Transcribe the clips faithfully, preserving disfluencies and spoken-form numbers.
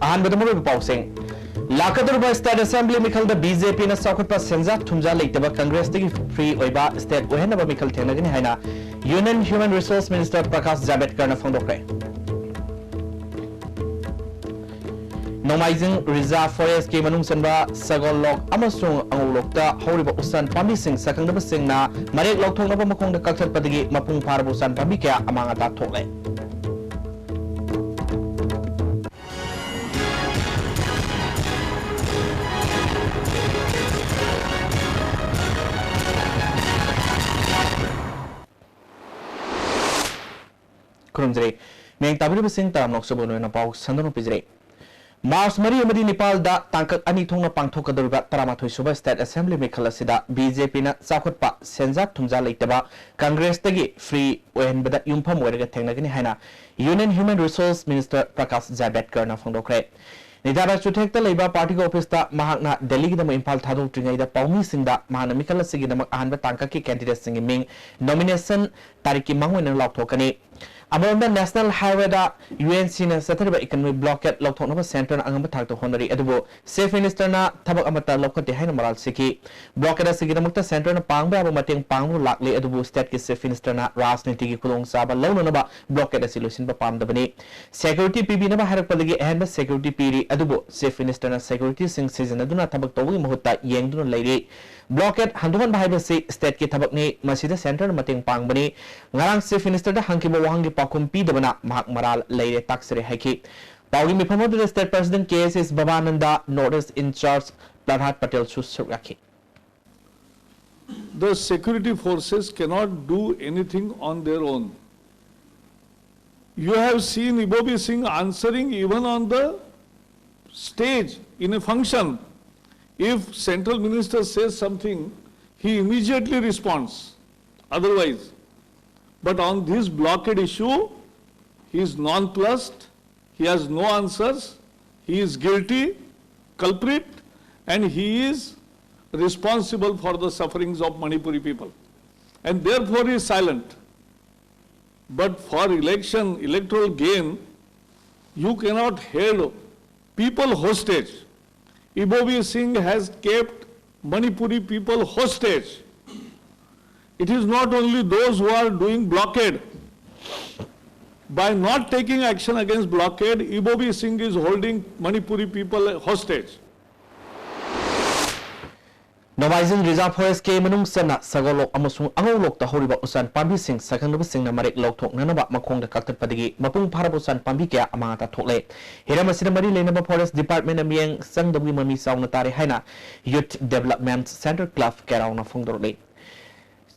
ꯑꯍꯥꯟꯕꯗ ꯃꯔꯨꯑꯣꯏꯕ ꯄꯥꯎꯁꯤꯡ꯫ ꯂꯥꯛꯀꯗꯧꯔꯤꯕ State Assembly ꯃꯤꯈꯜꯗ BJPꯅ ꯆꯥꯎꯈꯠꯄ ꯁꯦꯟꯖꯥ ꯊꯨꯝꯖꯥ ꯂꯩꯇꯕ Congressꯇꯒꯤ free ꯑꯣꯏꯕ state ꯑꯣꯏꯍꯟꯅꯕ ꯃꯤꯈꯜ ꯊꯦꯡꯅꯒꯅꯤ ꯍꯥꯏꯅ Union Human Resource Minister Prakash Javadkarꯅ ꯐꯣꯡꯗꯣꯛꯈ꯭ꯔꯦ꯫ ꯅꯣꯡꯃꯥꯏꯖꯤꯡ Reserve Forestꯀꯤ ꯃꯅꯨꯡ ꯆꯟꯕ ꯁꯒꯣꯜ ꯂꯣꯛ ꯑꯃꯁꯨꯡ ꯑꯉꯧ ꯂꯣꯛꯇ ꯍꯧꯔꯤꯕ ꯎꯆꯥꯟ ꯄꯥꯝꯕꯤꯁꯤꯡ ꯁꯛꯈꯪꯗꯕꯁꯤꯡꯅ ꯃꯔꯦꯛ ꯂꯧꯊꯣꯛꯅꯕ ꯃꯈꯣꯡꯗ ꯀꯛꯊꯠꯄꯗꯒꯤ ꯃꯄꯨꯡ ꯐꯥꯔꯕ ꯎꯆꯥꯟ ꯄꯥꯝꯕꯤ ꯀꯌꯥ ꯑꯃꯥꯡ ꯑꯇꯥ ꯊꯣꯛꯂꯦ꯫ ꯈꯨꯔꯨꯝꯖꯔꯤ꯫ ꯃꯤꯌꯦꯡ ꯇꯥꯕꯤꯔꯤꯕꯁꯤꯡ ꯇꯔꯥꯝꯅ ꯑꯣꯛꯆꯕ ꯂꯣꯏꯅ ꯄꯥꯎ ꯁꯟꯗꯣꯛꯅ ꯄꯤꯖꯔꯤ꯫ March ꯃꯔꯤ ꯑꯃꯗꯤ ꯅꯤꯄꯥꯜꯗ ꯇꯥꯡꯀꯛ ꯑꯅꯤ ꯊꯣꯛꯅ ꯄꯥꯡꯊꯣꯛꯀꯗꯧꯔꯤꯕ ꯇꯔꯥꯃꯥꯊꯣꯏ ꯁꯨꯕ State Assembly ꯃꯤꯈꯜ ꯑꯁꯤꯗ BJPꯅ ꯆꯥꯎꯈꯠꯄ ꯁꯦꯟꯖꯥ ꯊꯨꯝꯖꯥ ꯂꯩꯇꯕ Congressꯇꯒꯤ free ꯑꯣꯏꯍꯟꯕꯗ ꯌꯨꯝꯐꯝ ꯑꯣꯏꯔꯒ ꯊꯦꯡꯅꯒꯅꯤ ꯍꯥꯏꯅ Union Human Resource Minister Prakash Javadkarꯅ ꯐꯣꯡꯗꯣꯛꯈ꯭ꯔꯦ꯫ ꯅꯤꯗꯥꯔꯥ ꯆꯨꯊꯦꯛꯇ ꯂꯩꯕ partyꯒꯤ officeꯇ ꯃꯍꯥꯛꯅ ꯗꯦꯜꯂꯤꯒꯤꯗꯃꯛ ꯏꯝꯐꯥꯜ ꯊꯥꯗꯣꯛꯇ꯭ꯔꯤꯉꯩꯗ ꯄꯥꯎꯃꯤꯁꯤꯡꯗ ꯃꯍꯥꯛꯅ ꯃꯤꯈꯜ ꯑꯁꯤꯒꯤꯗꯃꯛ ꯑꯍꯥꯟꯕ ꯇꯥꯡꯀꯛꯀꯤ candidateꯁꯤꯡꯒꯤ ꯃꯤꯡ nomination ꯇꯥꯔꯤꯛꯀꯤ ꯃꯥꯡ ꯑꯣꯏꯅ ꯂꯥꯎꯊꯣꯛꯀꯅꯤ꯫ ꯑꯃꯔꯣꯝꯗ National Highwayꯗ UNCꯅ ꯆꯠꯊꯔꯤꯕ economic blockade ꯂꯧꯊꯣꯛꯅꯕ centreꯅ ꯑꯉꯝꯕ ꯊꯥꯛꯇ ꯍꯣꯠꯅꯔꯤ, ꯑꯗꯨꯕꯨ Chief Ministerꯅ ꯊꯕꯛ ꯑꯃꯠꯇ ꯂꯧꯈꯠꯇꯦ ꯍꯥꯏꯅ ꯃꯔꯥꯜ ꯁꯤꯈꯤ꯫ Blockade ꯑꯁꯤꯒꯤꯗꯃꯛꯇ centreꯅ ꯄꯥꯡꯕ ꯌꯥꯕ ꯃꯇꯦꯡ ꯄꯥꯡꯂꯒ ꯂꯥꯛꯂꯤ, ꯑꯗꯨꯕꯨ stateꯀꯤ Chief Ministerꯅ ꯔꯥꯖꯅꯤꯇꯤꯒꯤ ꯈꯨꯗꯣꯡꯆꯥꯕ ꯂꯧꯅꯅꯕ blockade ꯑꯁꯤ ꯂꯣꯏꯁꯤꯟꯕ ꯄꯥꯝꯗꯕꯅꯤ꯫ Security ꯄꯤꯕꯤꯅꯕ ꯍꯥꯏꯔꯛꯄꯗꯒꯤ ꯑꯍꯦꯟꯕ security ꯄꯤꯔꯤ, ꯑꯗꯨꯕꯨ Chief Ministerꯅ securityꯁꯤꯡ ꯁꯤꯖꯤꯟꯅꯗꯨꯅ ꯊꯕꯛ ꯇꯧꯕꯒꯤ ꯃꯍꯨꯠꯇ ꯌꯦꯡꯗꯨꯅ ꯂꯩꯔꯤ꯫ Blockade ꯍꯟꯗꯣꯛꯍꯟꯕ ꯍꯥꯏꯕꯁꯤ stateꯀꯤ ꯊꯕꯛꯅꯤ, ꯃꯁꯤꯗ centreꯅ ꯃꯇꯦꯡ ꯄꯥꯡꯕꯅꯤ꯫ ꯉꯔꯥꯡ Chief Ministerꯗ ꯍꯪꯈꯤꯕ ꯋꯥꯍꯪꯒꯤ ꯄꯥꯎꯈꯨꯝ ꯄꯤꯗꯕꯅ ꯃꯍꯥꯛ ꯃꯔꯥꯜ ꯂꯩꯔꯦ ꯇꯥꯛꯆꯔꯦ ꯍꯥꯏꯈꯤ꯫ ꯄꯥꯎꯒꯤ ꯃꯤꯐꯝ ꯑꯗꯨꯗ state president K S S ꯕꯕꯥꯅꯟꯗ, North East in charge ꯄ꯭ꯔꯚꯥꯠ ꯄꯇꯦꯜꯁꯨ ꯁꯔꯨꯛ ꯌꯥꯈꯤ꯫ The security forces cannot do anything on their own. You have seen Ibobi Singh answering even on the stage in a function. If central minister says something, he immediately responds. Otherwise, but on this blockade issue, he is nonplussed, he has no answers, he is guilty, culprit, and he is responsible for the sufferings of Manipuri people. And therefore he is silent. But for election, electoral gain, you cannot head people hostage. Ibobi Singh has kept Manipuri people hostage. It is not only those who are doing blockade. By not taking action against blockade, Ibobi Singh is holding Manipuri people hostage. ꯅꯣꯡꯃꯥꯏꯖꯤꯡ reserve ꯐꯣꯔꯦꯁ꯭ꯠꯀꯤ ꯃꯅꯨꯡ ꯆꯟꯅ ꯁꯒꯣꯜꯂꯣꯛ ꯑꯃꯁꯨꯡ ꯑꯉꯧꯂꯣꯛꯇ ꯍꯧꯔꯤꯕ ꯎꯆꯥꯟ ꯄꯥꯝꯕꯤꯁꯤꯡ ꯁꯛꯈꯪꯅꯕꯁꯤꯡꯅ ꯃꯔꯦꯛ ꯂꯧꯊꯣꯛꯅꯅꯕ ꯃꯈꯣꯡꯗ ꯀꯛꯊꯠꯄꯗꯒꯤ ꯃꯄꯨꯡ ꯐꯥꯔꯕ ꯎꯆꯥꯟ ꯄꯥꯝꯕꯤ ꯀꯌꯥ ꯑꯃꯥꯡ ꯑꯇꯥ ꯊꯣꯛꯂꯦ꯫ ꯍꯤꯔꯝ ꯑꯁꯤꯗ ꯃꯔꯤ ꯂꯩꯅꯕ ꯐꯣꯔꯦꯁ꯭ꯠ ꯗꯤꯄꯥꯔꯠꯃꯦꯟꯠꯅ ꯃꯤꯠꯌꯦꯡ ꯆꯪꯗꯕꯒꯤ ꯃꯃꯤ ꯆꯥꯎꯅ ꯇꯥꯔꯦ ꯍꯥꯏꯅ ꯌꯨꯊ ꯗꯤꯚꯦꯂꯞꯃꯦꯟꯠ ꯁꯦꯟꯇꯔ ꯀ꯭ꯂꯕ ꯀꯦꯔꯥꯎꯅ ꯐꯣꯡꯗꯣꯔꯛꯂꯤ꯫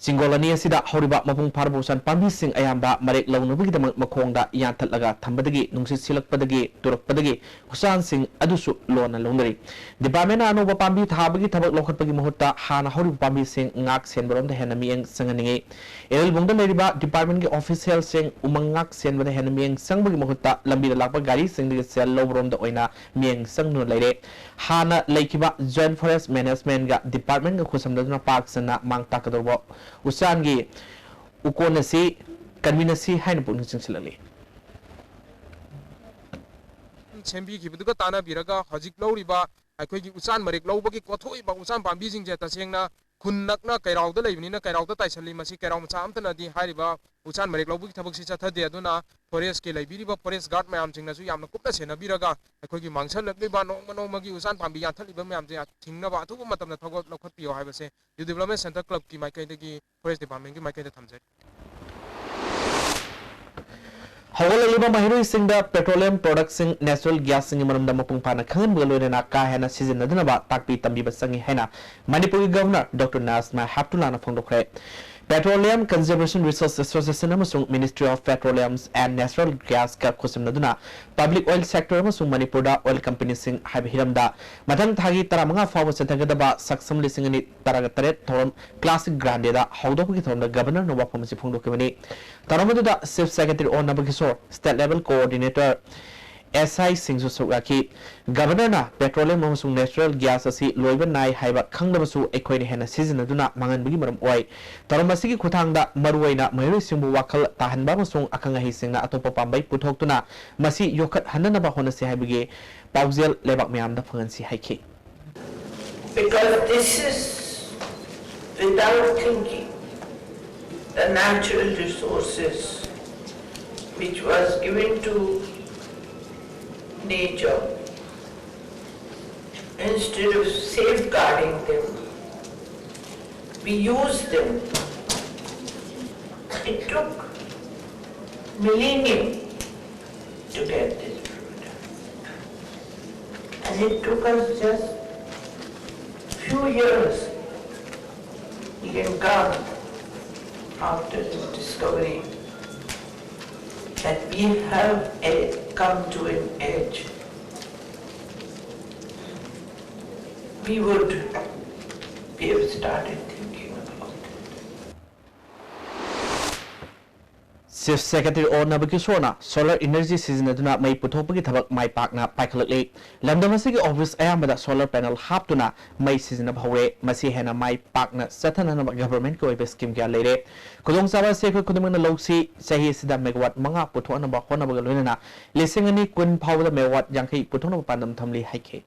ꯆꯤꯡꯒꯣꯜ ꯑꯅꯤ ꯑꯁꯤꯗ ꯍꯧꯔꯤꯕ ꯃꯄꯨꯡ ꯐꯥꯔꯕ ꯎꯆꯥꯟ ꯄꯥꯝꯕꯤꯁꯤꯡ ꯑꯌꯥꯝꯕ ꯃꯔꯦꯛ ꯂꯧꯅꯕꯒꯤꯗꯃꯛ ꯃꯈꯣꯡꯗ ꯌꯥꯟꯊꯠꯂꯒ ꯊꯝꯕꯗꯒꯤ ꯅꯨꯡꯁꯤꯠ ꯁꯤꯠꯂꯛꯄꯗꯒꯤ ꯇꯨꯔꯛꯄꯗꯒꯤ ꯎꯆꯥꯟꯁꯤꯡ ꯑꯗꯨꯁꯨ ꯂꯣꯟꯅ ꯂꯧꯅꯔꯤ꯫ ꯗꯤꯄꯥꯔꯠꯃꯦꯟꯠꯅ ꯑꯅꯧꯕ ꯄꯥꯝꯕꯤ ꯊꯥꯕꯒꯤ ꯊꯕꯛ ꯂꯧꯈꯠꯄꯒꯤ ꯃꯍꯨꯠꯇ ꯍꯥꯟꯅ ꯍꯧꯔꯤꯕ ꯄꯥꯝꯕꯤꯁꯤꯡ ꯉꯥꯛ ꯁꯦꯟꯕꯔꯣꯝꯗ ꯍꯦꯟꯅ ꯃꯤꯠꯌꯦꯡ ꯆꯪꯍꯟꯅꯤꯡꯏ꯫ ꯏꯔꯦꯜꯕꯨꯡꯗ ꯂꯩꯔꯤꯕ ꯗꯤꯄꯥꯔꯠꯃꯦꯟꯠꯀꯤ ꯑꯣꯐꯤꯁꯤꯌꯦꯜꯁꯤꯡ ꯎꯃꯪ ꯉꯥꯛ ꯁꯦꯟꯕꯗ ꯍꯦꯟꯅ ꯃꯤꯠꯌꯦꯡ ꯆꯪꯕꯒꯤ ꯃꯍꯨꯠꯇ ꯂꯝꯕꯤꯗ ꯂꯥꯛꯄ ꯒꯥꯔꯤꯁꯤꯡꯗꯒꯤ ꯁꯦꯜ ꯂꯧꯕꯔꯣꯝꯗ ꯑꯣꯏꯅ ꯃꯤꯠꯌꯦꯡ ꯆꯪꯗꯨꯅ ꯂꯩꯔꯦ꯫ ꯍꯥꯟꯅ ꯂꯩꯈꯤꯕ ꯖꯣꯏꯟꯠ ꯐꯣꯔꯦꯁ꯭ꯠ ꯃꯦꯅꯦꯖꯃꯦꯟꯠꯒ ꯗꯤꯄꯥꯔꯠꯃꯦꯟꯠꯒ ꯈꯨꯠꯁꯝꯅꯗꯨꯅ ꯄꯥꯛ ꯁꯟꯅ ꯃꯥꯡ ꯇꯥꯛꯀꯗꯧꯔꯕ ꯎꯆꯥꯟꯒꯤ ꯎꯀꯣꯟ ꯑꯁꯤ ꯀꯟꯃꯤꯟꯅꯁꯤ ꯍꯥꯏꯅ ꯄꯨꯛꯅꯤꯡ ꯆꯤꯡꯁꯤꯜꯂꯛꯂꯤ꯫ ꯁꯦꯝꯕꯤꯈꯤꯕꯗꯨꯒ ꯇꯥꯟꯅꯕꯤꯔꯒ ꯍꯧꯖꯤꯛ ꯂꯧꯔꯤꯕ ꯑꯩꯈꯣꯏꯒꯤ ꯎꯆꯥꯟ ꯃꯔꯦꯛ ꯂꯧꯕꯒꯤ ꯀꯣꯊꯣꯛꯏꯕ ꯎꯆꯥꯟ ꯄꯥꯝꯕꯤꯁꯤꯡꯁꯦ ꯇꯁꯦꯡꯅ ꯈꯨꯟ ꯅꯛꯅ ꯀꯩꯔꯥꯎꯗ ꯂꯩꯕꯅꯤꯅ ꯀꯩꯔꯥꯎꯗ ꯇꯥꯏꯁꯜꯂꯤ꯫ ꯃꯁꯤ ꯀꯩꯔꯥꯎ ꯃꯆꯥ ꯑꯝꯇꯅꯗꯤ ꯍꯥꯏꯔꯤꯕ ꯎꯆꯥꯟ ꯃꯔꯦꯛ ꯂꯧꯕꯒꯤ ꯊꯕꯛꯁꯤ ꯆꯠꯊꯗꯦ꯫ ꯑꯗꯨꯅ ꯐꯣꯔꯦꯁ꯭ꯠꯀꯤ ꯂꯩꯕꯤꯔꯤꯕ ꯐꯣꯔꯦꯁ꯭ꯠ ꯒꯥꯔꯗ ꯃꯌꯥꯝꯁꯤꯡꯅꯁꯨ ꯌꯥꯝꯅ ꯀꯨꯞꯅ ꯁꯦꯟꯅꯕꯤꯔꯒ ꯑꯩꯈꯣꯏꯒꯤ ꯃꯥꯡꯁꯜꯂꯛꯂꯤꯕ ꯅꯣꯡꯃ ꯅꯣꯡꯃꯒꯤ ꯎꯆꯥꯟ ꯄꯥꯝꯕꯤ ꯌꯥꯟꯊꯠꯂꯤꯕ ꯃꯌꯥꯝꯁꯦ ꯊꯤꯡꯅꯕ ꯑꯊꯨꯕ ꯃꯇꯝꯗ ꯊꯧꯒꯠ ꯂꯧꯈꯠꯄꯤꯌꯣ ꯍꯥꯏꯕꯁꯦ ꯌꯨꯊ ꯗꯤꯚꯦꯂꯞꯃꯦꯟꯠ ꯁꯦꯟꯇꯔ ꯀ꯭ꯂꯕꯀꯤ ꯃꯥꯏꯀꯩꯗꯒꯤ ꯐꯣꯔꯦꯁ꯭ꯠ ꯗꯤꯄꯥꯔꯠꯃꯦꯟꯠꯀꯤ ꯃꯥꯏꯀꯩꯗ ꯊꯝꯖꯔꯤ꯫ ꯍꯧꯒꯠꯂꯛꯂꯤꯕ ꯃꯍꯩꯔꯣꯏꯁꯤꯡꯗ ꯄꯦꯇ꯭ꯔꯣꯂꯤꯌꯝ ꯄ꯭ꯔꯣꯗꯛꯁꯤꯡ, ꯅꯦꯆꯔꯦꯜ ꯒ꯭ꯌꯥꯁꯁꯤꯡꯒꯤ ꯃꯔꯝꯗ ꯃꯄꯨꯡ ꯐꯥꯅ ꯈꯪꯍꯟꯕꯒ ꯂꯣꯏꯅꯅ ꯀꯥ ꯍꯦꯟꯅ ꯁꯤꯖꯤꯟꯅꯗꯅꯕ ꯇꯥꯛꯄꯤ ꯇꯝꯕꯤꯕ ꯆꯪꯏ ꯍꯥꯏꯅ ꯃꯅꯤꯄꯨꯔꯒꯤ ꯒꯚꯔꯅꯔ ꯗꯣꯛꯇꯔ ꯅꯥꯖꯃꯥ ꯍꯦꯞꯇꯨꯂꯥꯅ ꯐꯣꯡꯗꯣꯛꯈ꯭ꯔꯦ꯫ Petroleum Conservation Research Association ꯑꯃꯁꯨꯡ Ministry of Petroleum and Natural Gasꯀ ꯈꯨꯠꯁꯝꯅꯗꯨꯅ ꯄꯕ꯭ꯂꯤꯛ ꯑꯣꯏꯜ ꯁꯦꯛꯇꯔ ꯑꯃꯁꯨꯡ ꯃꯅꯤꯄꯨꯔꯗ ꯑꯣꯏꯜ ꯀꯝꯄꯅꯤꯁꯤꯡ ꯍꯥꯏꯕ ꯍꯤꯔꯝꯗ ꯃꯊꯪ ꯊꯥꯒꯤ ꯇꯔꯥꯃꯉꯥ ꯐꯥꯎꯕ ꯆꯠꯊꯒꯗꯕ ꯁꯛꯁꯝ ꯂꯤꯁꯤꯡ ꯑꯅꯤ ꯇꯔꯥꯇꯔꯦꯠ ꯊꯧꯔꯝ ꯀ꯭ꯂꯥꯁꯤꯛ ꯒ꯭ꯔꯥꯟꯗꯦꯗ ꯍꯧꯗꯣꯛꯄꯒꯤ ꯊꯧꯔꯝꯗ ꯒꯚꯔꯅꯔꯅ ꯋꯥꯐꯝ ꯑꯁꯤ ꯐꯣꯡꯗꯣꯛꯈꯤꯕꯅꯤ꯫ ꯊꯧꯔꯝ ꯑꯗꯨꯗ ꯆꯤꯐ ꯁꯦꯀ꯭ꯔꯦꯇꯔꯤ ꯑꯣ ꯅꯕꯀꯤꯁꯣꯔ, ꯁ꯭ꯇꯦꯠ ꯂꯦꯚꯦꯜ ꯀꯣꯑꯣꯔꯗꯤꯅꯦꯇꯔ ꯑꯦꯁ ꯑꯥꯏꯁꯤꯡꯁꯨ ꯁꯔꯨꯛ ꯌꯥꯈꯤ꯫ ꯒꯕꯔꯅꯔꯅ petroleum ꯑꯃꯁꯨꯡ natural gas ꯑꯁꯤ ꯂꯣꯏꯕ ꯅꯥꯏ ꯍꯥꯏꯕ ꯈꯪꯂꯕꯁꯨ ꯑꯩꯈꯣꯏꯅ ꯍꯦꯟꯅ ꯁꯤꯖꯤꯟꯅꯗꯨꯅ ꯃꯥꯡꯍꯟꯕꯒꯤ ꯃꯔꯝ ꯑꯣꯏ꯫ ꯊꯧꯔꯝ ꯑꯁꯤꯒꯤ ꯈꯨꯠꯊꯥꯡꯗ ꯃꯔꯨꯑꯣꯏꯅ ꯃꯍꯩꯔꯣꯏꯁꯤꯡꯕꯨ ꯋꯥꯈꯜ ꯇꯥꯍꯟꯕ ꯑꯃꯁꯨꯡ ꯑꯈꯪ ꯑꯍꯩꯁꯤꯡꯅ ꯑꯇꯣꯞꯄ ꯄꯥꯝꯕꯩ ꯄꯨꯊꯣꯛꯇꯨꯅ ꯃꯁꯤ ꯌꯣꯛꯈꯠꯍꯟꯅꯅꯕ ꯍꯣꯠꯅꯁꯤ ꯍꯥꯏꯕꯒꯤ ꯄꯥꯎꯖꯦꯜ ꯂꯩꯕꯥꯛ ꯃꯌꯥꯝꯗ ꯐꯪꯍꯟꯁꯤ ꯍꯥꯏꯈꯤ꯫ Because this is without thinking the natural resources which was given to nature. Instead of safeguarding them, we use them. It took millennium to get this product. And it took us just few years, we can count, after the discovery that we have a, come to an edge. We would, we have started thinking about it. Chief Secretary O Nabakishorna solar energy ꯁꯤꯖꯤꯟꯅꯗꯨꯅ ꯃꯩ ꯄꯨꯊꯣꯛꯄꯒꯤ ꯊꯕꯛ ꯃꯥꯏ ꯄꯥꯛꯅ ꯄꯥꯏꯈꯠꯂꯛꯂꯤ꯫ ꯂꯝꯗꯝ ꯑꯁꯤꯒꯤ office ꯑꯌꯥꯝꯕꯗ solar panel ꯍꯥꯞꯇꯨꯅ ꯃꯩ ꯁꯤꯖꯤꯟꯅꯕ ꯍꯧꯔꯦ꯫ ꯃꯁꯤ ꯍꯦꯟꯅ ꯃꯥꯏ ꯄꯥꯛꯅ ꯆꯠꯊꯅꯅꯕ government ꯀꯤ ꯑꯣꯏꯕ scheme ꯀꯌꯥ ꯂꯩꯔꯦ꯫ ꯈꯨꯗꯣꯡꯆꯥꯕ ꯑꯁꯤ ꯑꯩꯈꯣꯏ ꯈꯨꯗꯤꯡꯃꯛꯅ ꯂꯧꯁꯤ꯫ ꯆꯍꯤ ꯑꯁꯤꯗ megawatt ꯃꯉꯥ ꯄꯨꯊꯣꯛꯅꯕ ꯍꯣꯠꯅꯕꯒ ꯂꯣꯏꯅꯅ ꯂꯤꯁꯤꯡ ꯑꯅꯤ ꯀꯨꯟ ꯐꯥꯎꯕꯗ megawatt ꯌꯥꯡꯈꯩ ꯄꯨꯊꯣꯛꯅꯕ ꯄꯥꯟꯗꯝ ꯊꯝꯂꯤ ꯍꯥꯏꯈꯤ꯫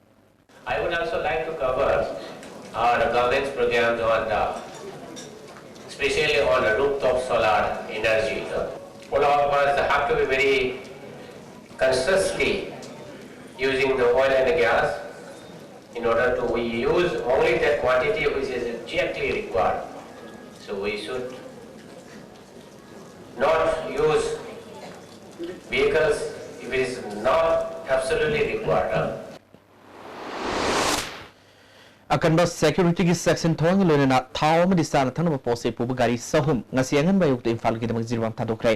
I would also like to cover our government's programs on the, especially on the rooftop solar energy. All of us have to be very consciously using the oil and gas in order to we use only that quantity which is exactly required. So we should not use vehicles if it is not absolutely required. Huh? ꯑꯀꯟꯕ ꯁꯦꯀ꯭ꯌꯨꯔꯤꯇꯤꯒꯤ ꯆꯦꯛꯁꯤꯟ ꯊꯧꯔꯥꯡꯒ ꯂꯣꯏꯅꯅ ꯊꯥꯎ ꯑꯃꯗꯤ ꯆꯥꯅ ꯊꯛꯅꯕ ꯄꯣꯠ ꯆꯩ ꯄꯨꯕ ꯒꯥꯔꯤ ꯆꯍꯨꯝ ꯉꯁꯤ ꯑꯉꯟꯕ ꯑꯌꯨꯛꯇ ꯏꯝꯐꯥꯜꯒꯤꯗꯃꯛ ꯖꯤꯔꯤꯕꯥꯝ ꯊꯥꯗꯣꯛꯈ꯭ꯔꯦ꯫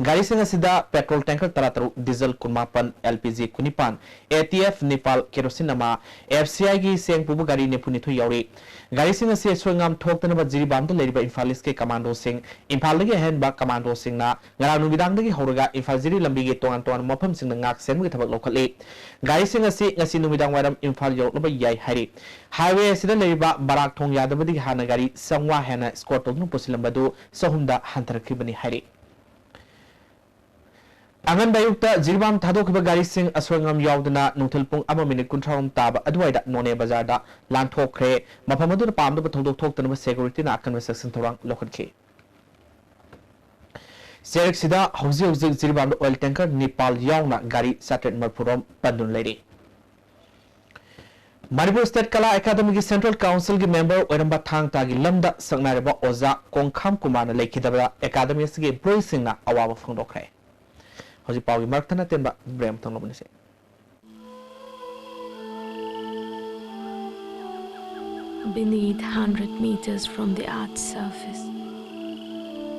ꯒꯥꯔꯤꯁꯤꯡ ꯑꯁꯤꯗ ꯄꯦꯇ꯭ꯔꯣꯜ ꯇꯦꯡꯀꯔ ꯇꯔꯥꯇꯔꯨꯛ, ꯗꯤꯖꯜ ꯀꯨꯟꯃꯥꯄꯟ, ꯑꯦꯜ ꯄꯤ ꯖꯤ ꯀꯨꯟꯅꯤꯄꯥꯟ, ꯑꯦ ꯇꯤ ꯑꯦꯐ ꯅꯤꯄꯥꯜ, ꯀꯦꯔꯣꯁꯤꯟ ꯑꯃ, ꯑꯦꯐ ꯁꯤ ꯑꯥꯏꯒꯤ ꯆꯦꯡ ꯄꯨꯕ ꯒꯥꯔꯤ ꯅꯤꯐꯨꯅꯤꯊꯣꯏ ꯌꯥꯎꯔꯤ꯫ ꯒꯥꯔꯤꯁꯤꯡ ꯑꯁꯤ ꯑꯁꯣꯏ ꯑꯉꯥꯝ ꯊꯣꯛꯇꯅꯕ ꯖꯤꯔꯤꯕꯥꯝꯗ ꯂꯩꯔꯤꯕ ꯏꯝꯐꯥꯂꯤꯁꯀꯤ ꯀꯃꯥꯟꯗꯣꯁꯤꯡ, ꯏꯝꯐꯥꯜꯗꯒꯤ ꯑꯍꯦꯟꯕ ꯀꯃꯥꯟꯗꯣꯁꯤꯡꯅ ꯉꯔꯥꯡ ꯅꯨꯃꯤꯗꯥꯡꯗꯒꯤ ꯍꯧꯔꯒ ꯏꯝꯐꯥꯜ ꯖꯤꯔꯤ ꯂꯝꯕꯤꯒꯤ ꯇꯣꯉꯥꯟ ꯇꯣꯉꯥꯟꯕ ꯃꯐꯝꯁꯤꯡꯗ ꯉꯥꯛ ꯁꯦꯟꯕꯒꯤ ꯊꯕꯛ ꯂꯧꯈꯠꯂꯤ꯫ ꯒꯥꯔꯤꯁꯤꯡ ꯑꯁꯤ ꯉꯁꯤ ꯅꯨꯃꯤꯗꯥꯡ ꯋꯥꯏꯔꯝ ꯏꯝꯐꯥꯜ ꯌꯧꯔꯛꯂꯕ ꯌꯥꯏ ꯍꯥꯏꯔꯤ꯫ ꯍꯥꯏꯋꯦ ꯑꯁꯤꯗ ꯂꯩꯔꯤꯕ ꯕꯔꯥꯛ ꯊꯣꯡ ꯌꯥꯗꯕꯗꯒꯤ ꯍꯥꯟꯅ ꯒꯥꯔꯤ ꯆꯥꯝꯃꯉꯥ ꯍꯦꯟꯅ ꯏꯁꯀꯣꯔꯠ ꯇꯧꯗꯨꯅ ꯄꯨꯁꯤꯜꯂꯝꯕꯗꯨ ꯆꯍꯨꯝꯗ ꯍꯟꯊꯔꯛꯈꯤꯕꯅꯤ ꯍꯥꯏꯔꯤ꯫ ꯑꯉꯟꯕ ꯑꯌꯨꯛꯇ ꯖꯤꯔꯤꯕꯥꯝ ꯊꯥꯗꯣꯛꯈꯤꯕ ꯒꯥꯔꯤꯁꯤꯡ ꯑꯁꯣꯏ ꯑꯉꯥꯝ ꯌꯥꯎꯗꯅ ꯅꯨꯡꯊꯤꯜ ꯄꯨꯡ ꯑꯃ ꯃꯤꯅꯤꯠ ꯀꯨꯟꯊ꯭ꯔꯥ ꯑꯍꯨꯝ ꯇꯥꯕ ꯑꯗꯨꯋꯥꯏꯗ ꯅꯣꯅꯦ ꯕꯖꯥꯔꯗ ꯂꯥꯟꯊꯣꯛꯈ꯭ꯔꯦ꯫ ꯃꯐꯝ ꯑꯗꯨꯗ ꯄꯥꯝꯗꯕ ꯊꯧꯗꯣꯛ ꯊꯣꯛꯇꯅꯕ ꯁꯦꯀ꯭ꯌꯨꯔꯤꯇꯤꯅ ꯑꯀꯟꯕ ꯆꯦꯛꯁꯤꯟ ꯊꯧꯔꯥꯡ ꯂꯧꯈꯠꯈꯤ꯫ ꯆꯦꯔꯦꯛꯁꯤꯗ ꯍꯧꯖꯤꯛ ꯍꯧꯖꯤꯛ ꯖꯤꯔꯤꯕꯥꯝꯗ ꯑꯣꯏꯜ ꯇꯦꯡꯀꯔ ꯅꯤꯄꯥꯜ ꯌꯥꯎꯅ ꯒꯥꯔꯤ ꯆꯥꯇ꯭ꯔꯦꯠ ꯃꯔꯤꯐꯨ ꯔꯣꯝ ꯄꯟꯗꯨꯅ ꯂꯩꯔꯤ꯫ ꯃꯅꯤꯄꯨꯔ ꯁ꯭ꯇꯦꯠ ꯀꯂꯥ ꯑꯦꯀꯥꯗꯃꯤꯒꯤ ꯁꯦꯟꯇ꯭ꯔꯦꯜ ꯀꯥꯎꯟꯁꯤꯜꯒꯤ ꯃꯦꯝꯕꯔ ꯑꯣꯏꯔꯝꯕ ꯊꯥꯡ ꯇꯥꯒꯤ ꯂꯝꯗ ꯁꯛꯅꯥꯏꯔꯕ ꯑꯣꯖꯥ ꯀꯣꯡꯈꯥꯝ ꯀꯨꯃꯥꯔꯅ ꯂꯩꯈꯤꯗꯕꯗ ꯑꯦꯀꯥꯗꯃꯤ ꯑꯁꯤꯒꯤ ꯏꯝꯄ꯭ꯂꯣꯌꯤꯁꯤꯡꯅ ꯑꯋꯥꯕ ꯐꯣꯡꯗꯣꯛꯈ꯭ꯔꯦ꯫ ꯍꯧꯖꯤꯛ ꯄꯥꯎꯒꯤ ꯃꯔꯛ ꯊꯠꯅ ꯇꯦꯟꯕ ꯕ꯭ꯔꯦꯛ ꯑꯃꯇꯪ ꯂꯧꯃꯤꯟꯅꯁꯤ꯫ Beneath, hundred meters from the earth's surface,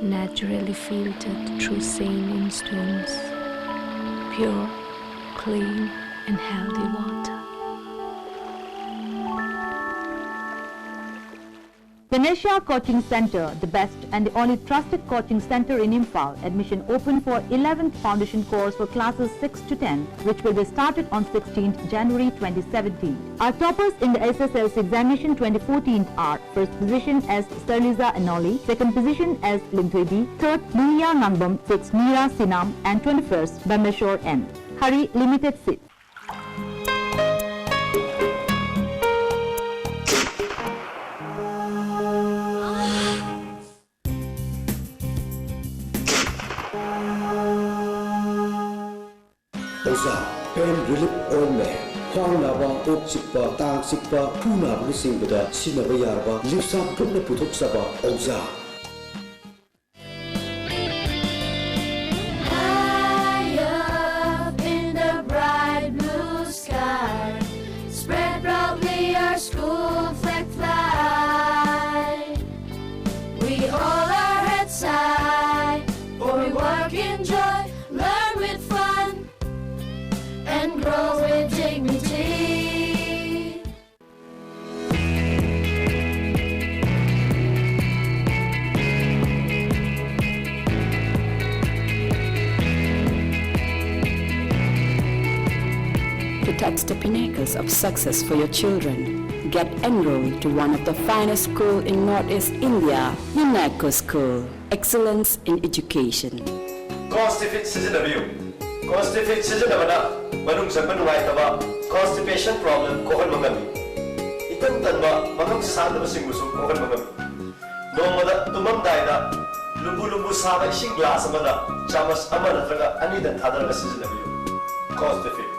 naturally filtered through saline stones, pure, clean, and healthy water. Panesia Coaching Center, the best and the only trusted coaching center in Imphal. Admission open for eleventh foundation course for classes six to ten, which will be started on sixteenth January twenty seventeen. Our toppers in the S S L C examination twenty fourteen are: first position as Sarliza Anoli, second position as Linthuidi, third Munia Ngangbam, sixth Mira Sinam, and twenty-first Bameshwar N. Hurry, limited seats. ꯑꯣꯖꯥ, pain relief ointment, ꯈ꯭ꯋꯥꯡ ꯅꯥꯕ, ꯀꯣꯛ ꯆꯤꯛꯄ, ꯇꯥꯡ ꯆꯤꯛꯄ, ꯈꯨ ꯅꯥꯕꯅꯆꯤꯡꯕꯗ ꯁꯤꯖꯤꯟꯅꯕ ꯌꯥꯔꯕ ꯂꯤꯞꯁꯥꯞ ꯒ꯭ꯔꯨꯞꯅ ꯄꯨꯊꯣꯛꯆꯕ ꯑꯣꯖꯥ꯫ High up in the bright blue sky, spread proudly our school Touch the pinnacles of success for your children. Get enrolled to one of the finest school in Northeast India, Unesco School. Excellence in education. Constipate ꯁꯤꯖꯤꯟꯅꯕꯤꯌꯨ꯫ Constipate ꯁꯤꯖꯤꯟꯅꯕꯅ ꯃꯅꯨꯡ ꯆꯪꯕ ꯅꯨꯡꯉꯥꯏꯇꯕ, constipation problem ꯀꯣꯛꯍꯟꯕ ꯉꯝꯃꯤ꯫ ꯏꯇꯟ ꯇꯟꯕ, ꯃꯉꯝ ꯁꯥꯡꯗꯕꯁꯤꯡꯕꯨꯁꯨ ꯀꯣꯛꯍꯟꯕ ꯉꯝꯃꯤ꯫ ꯅꯣꯡꯃꯗ ꯇꯨꯝꯃꯝꯗꯥꯏꯗ ꯂꯨꯝꯕꯨ ꯂꯨꯝꯕꯨ ꯁꯥꯕ ꯏꯁꯤꯡ ꯒ꯭ꯂꯥꯁ ꯑꯃꯗ ꯆꯥꯃꯁ ꯑꯃ ꯅꯠꯇ꯭ꯔꯒ ꯑꯅꯤꯗꯪ ꯊꯥꯗꯔꯒ ꯁꯤꯖꯤꯟꯅꯕꯤꯌꯨ꯫ Constipate.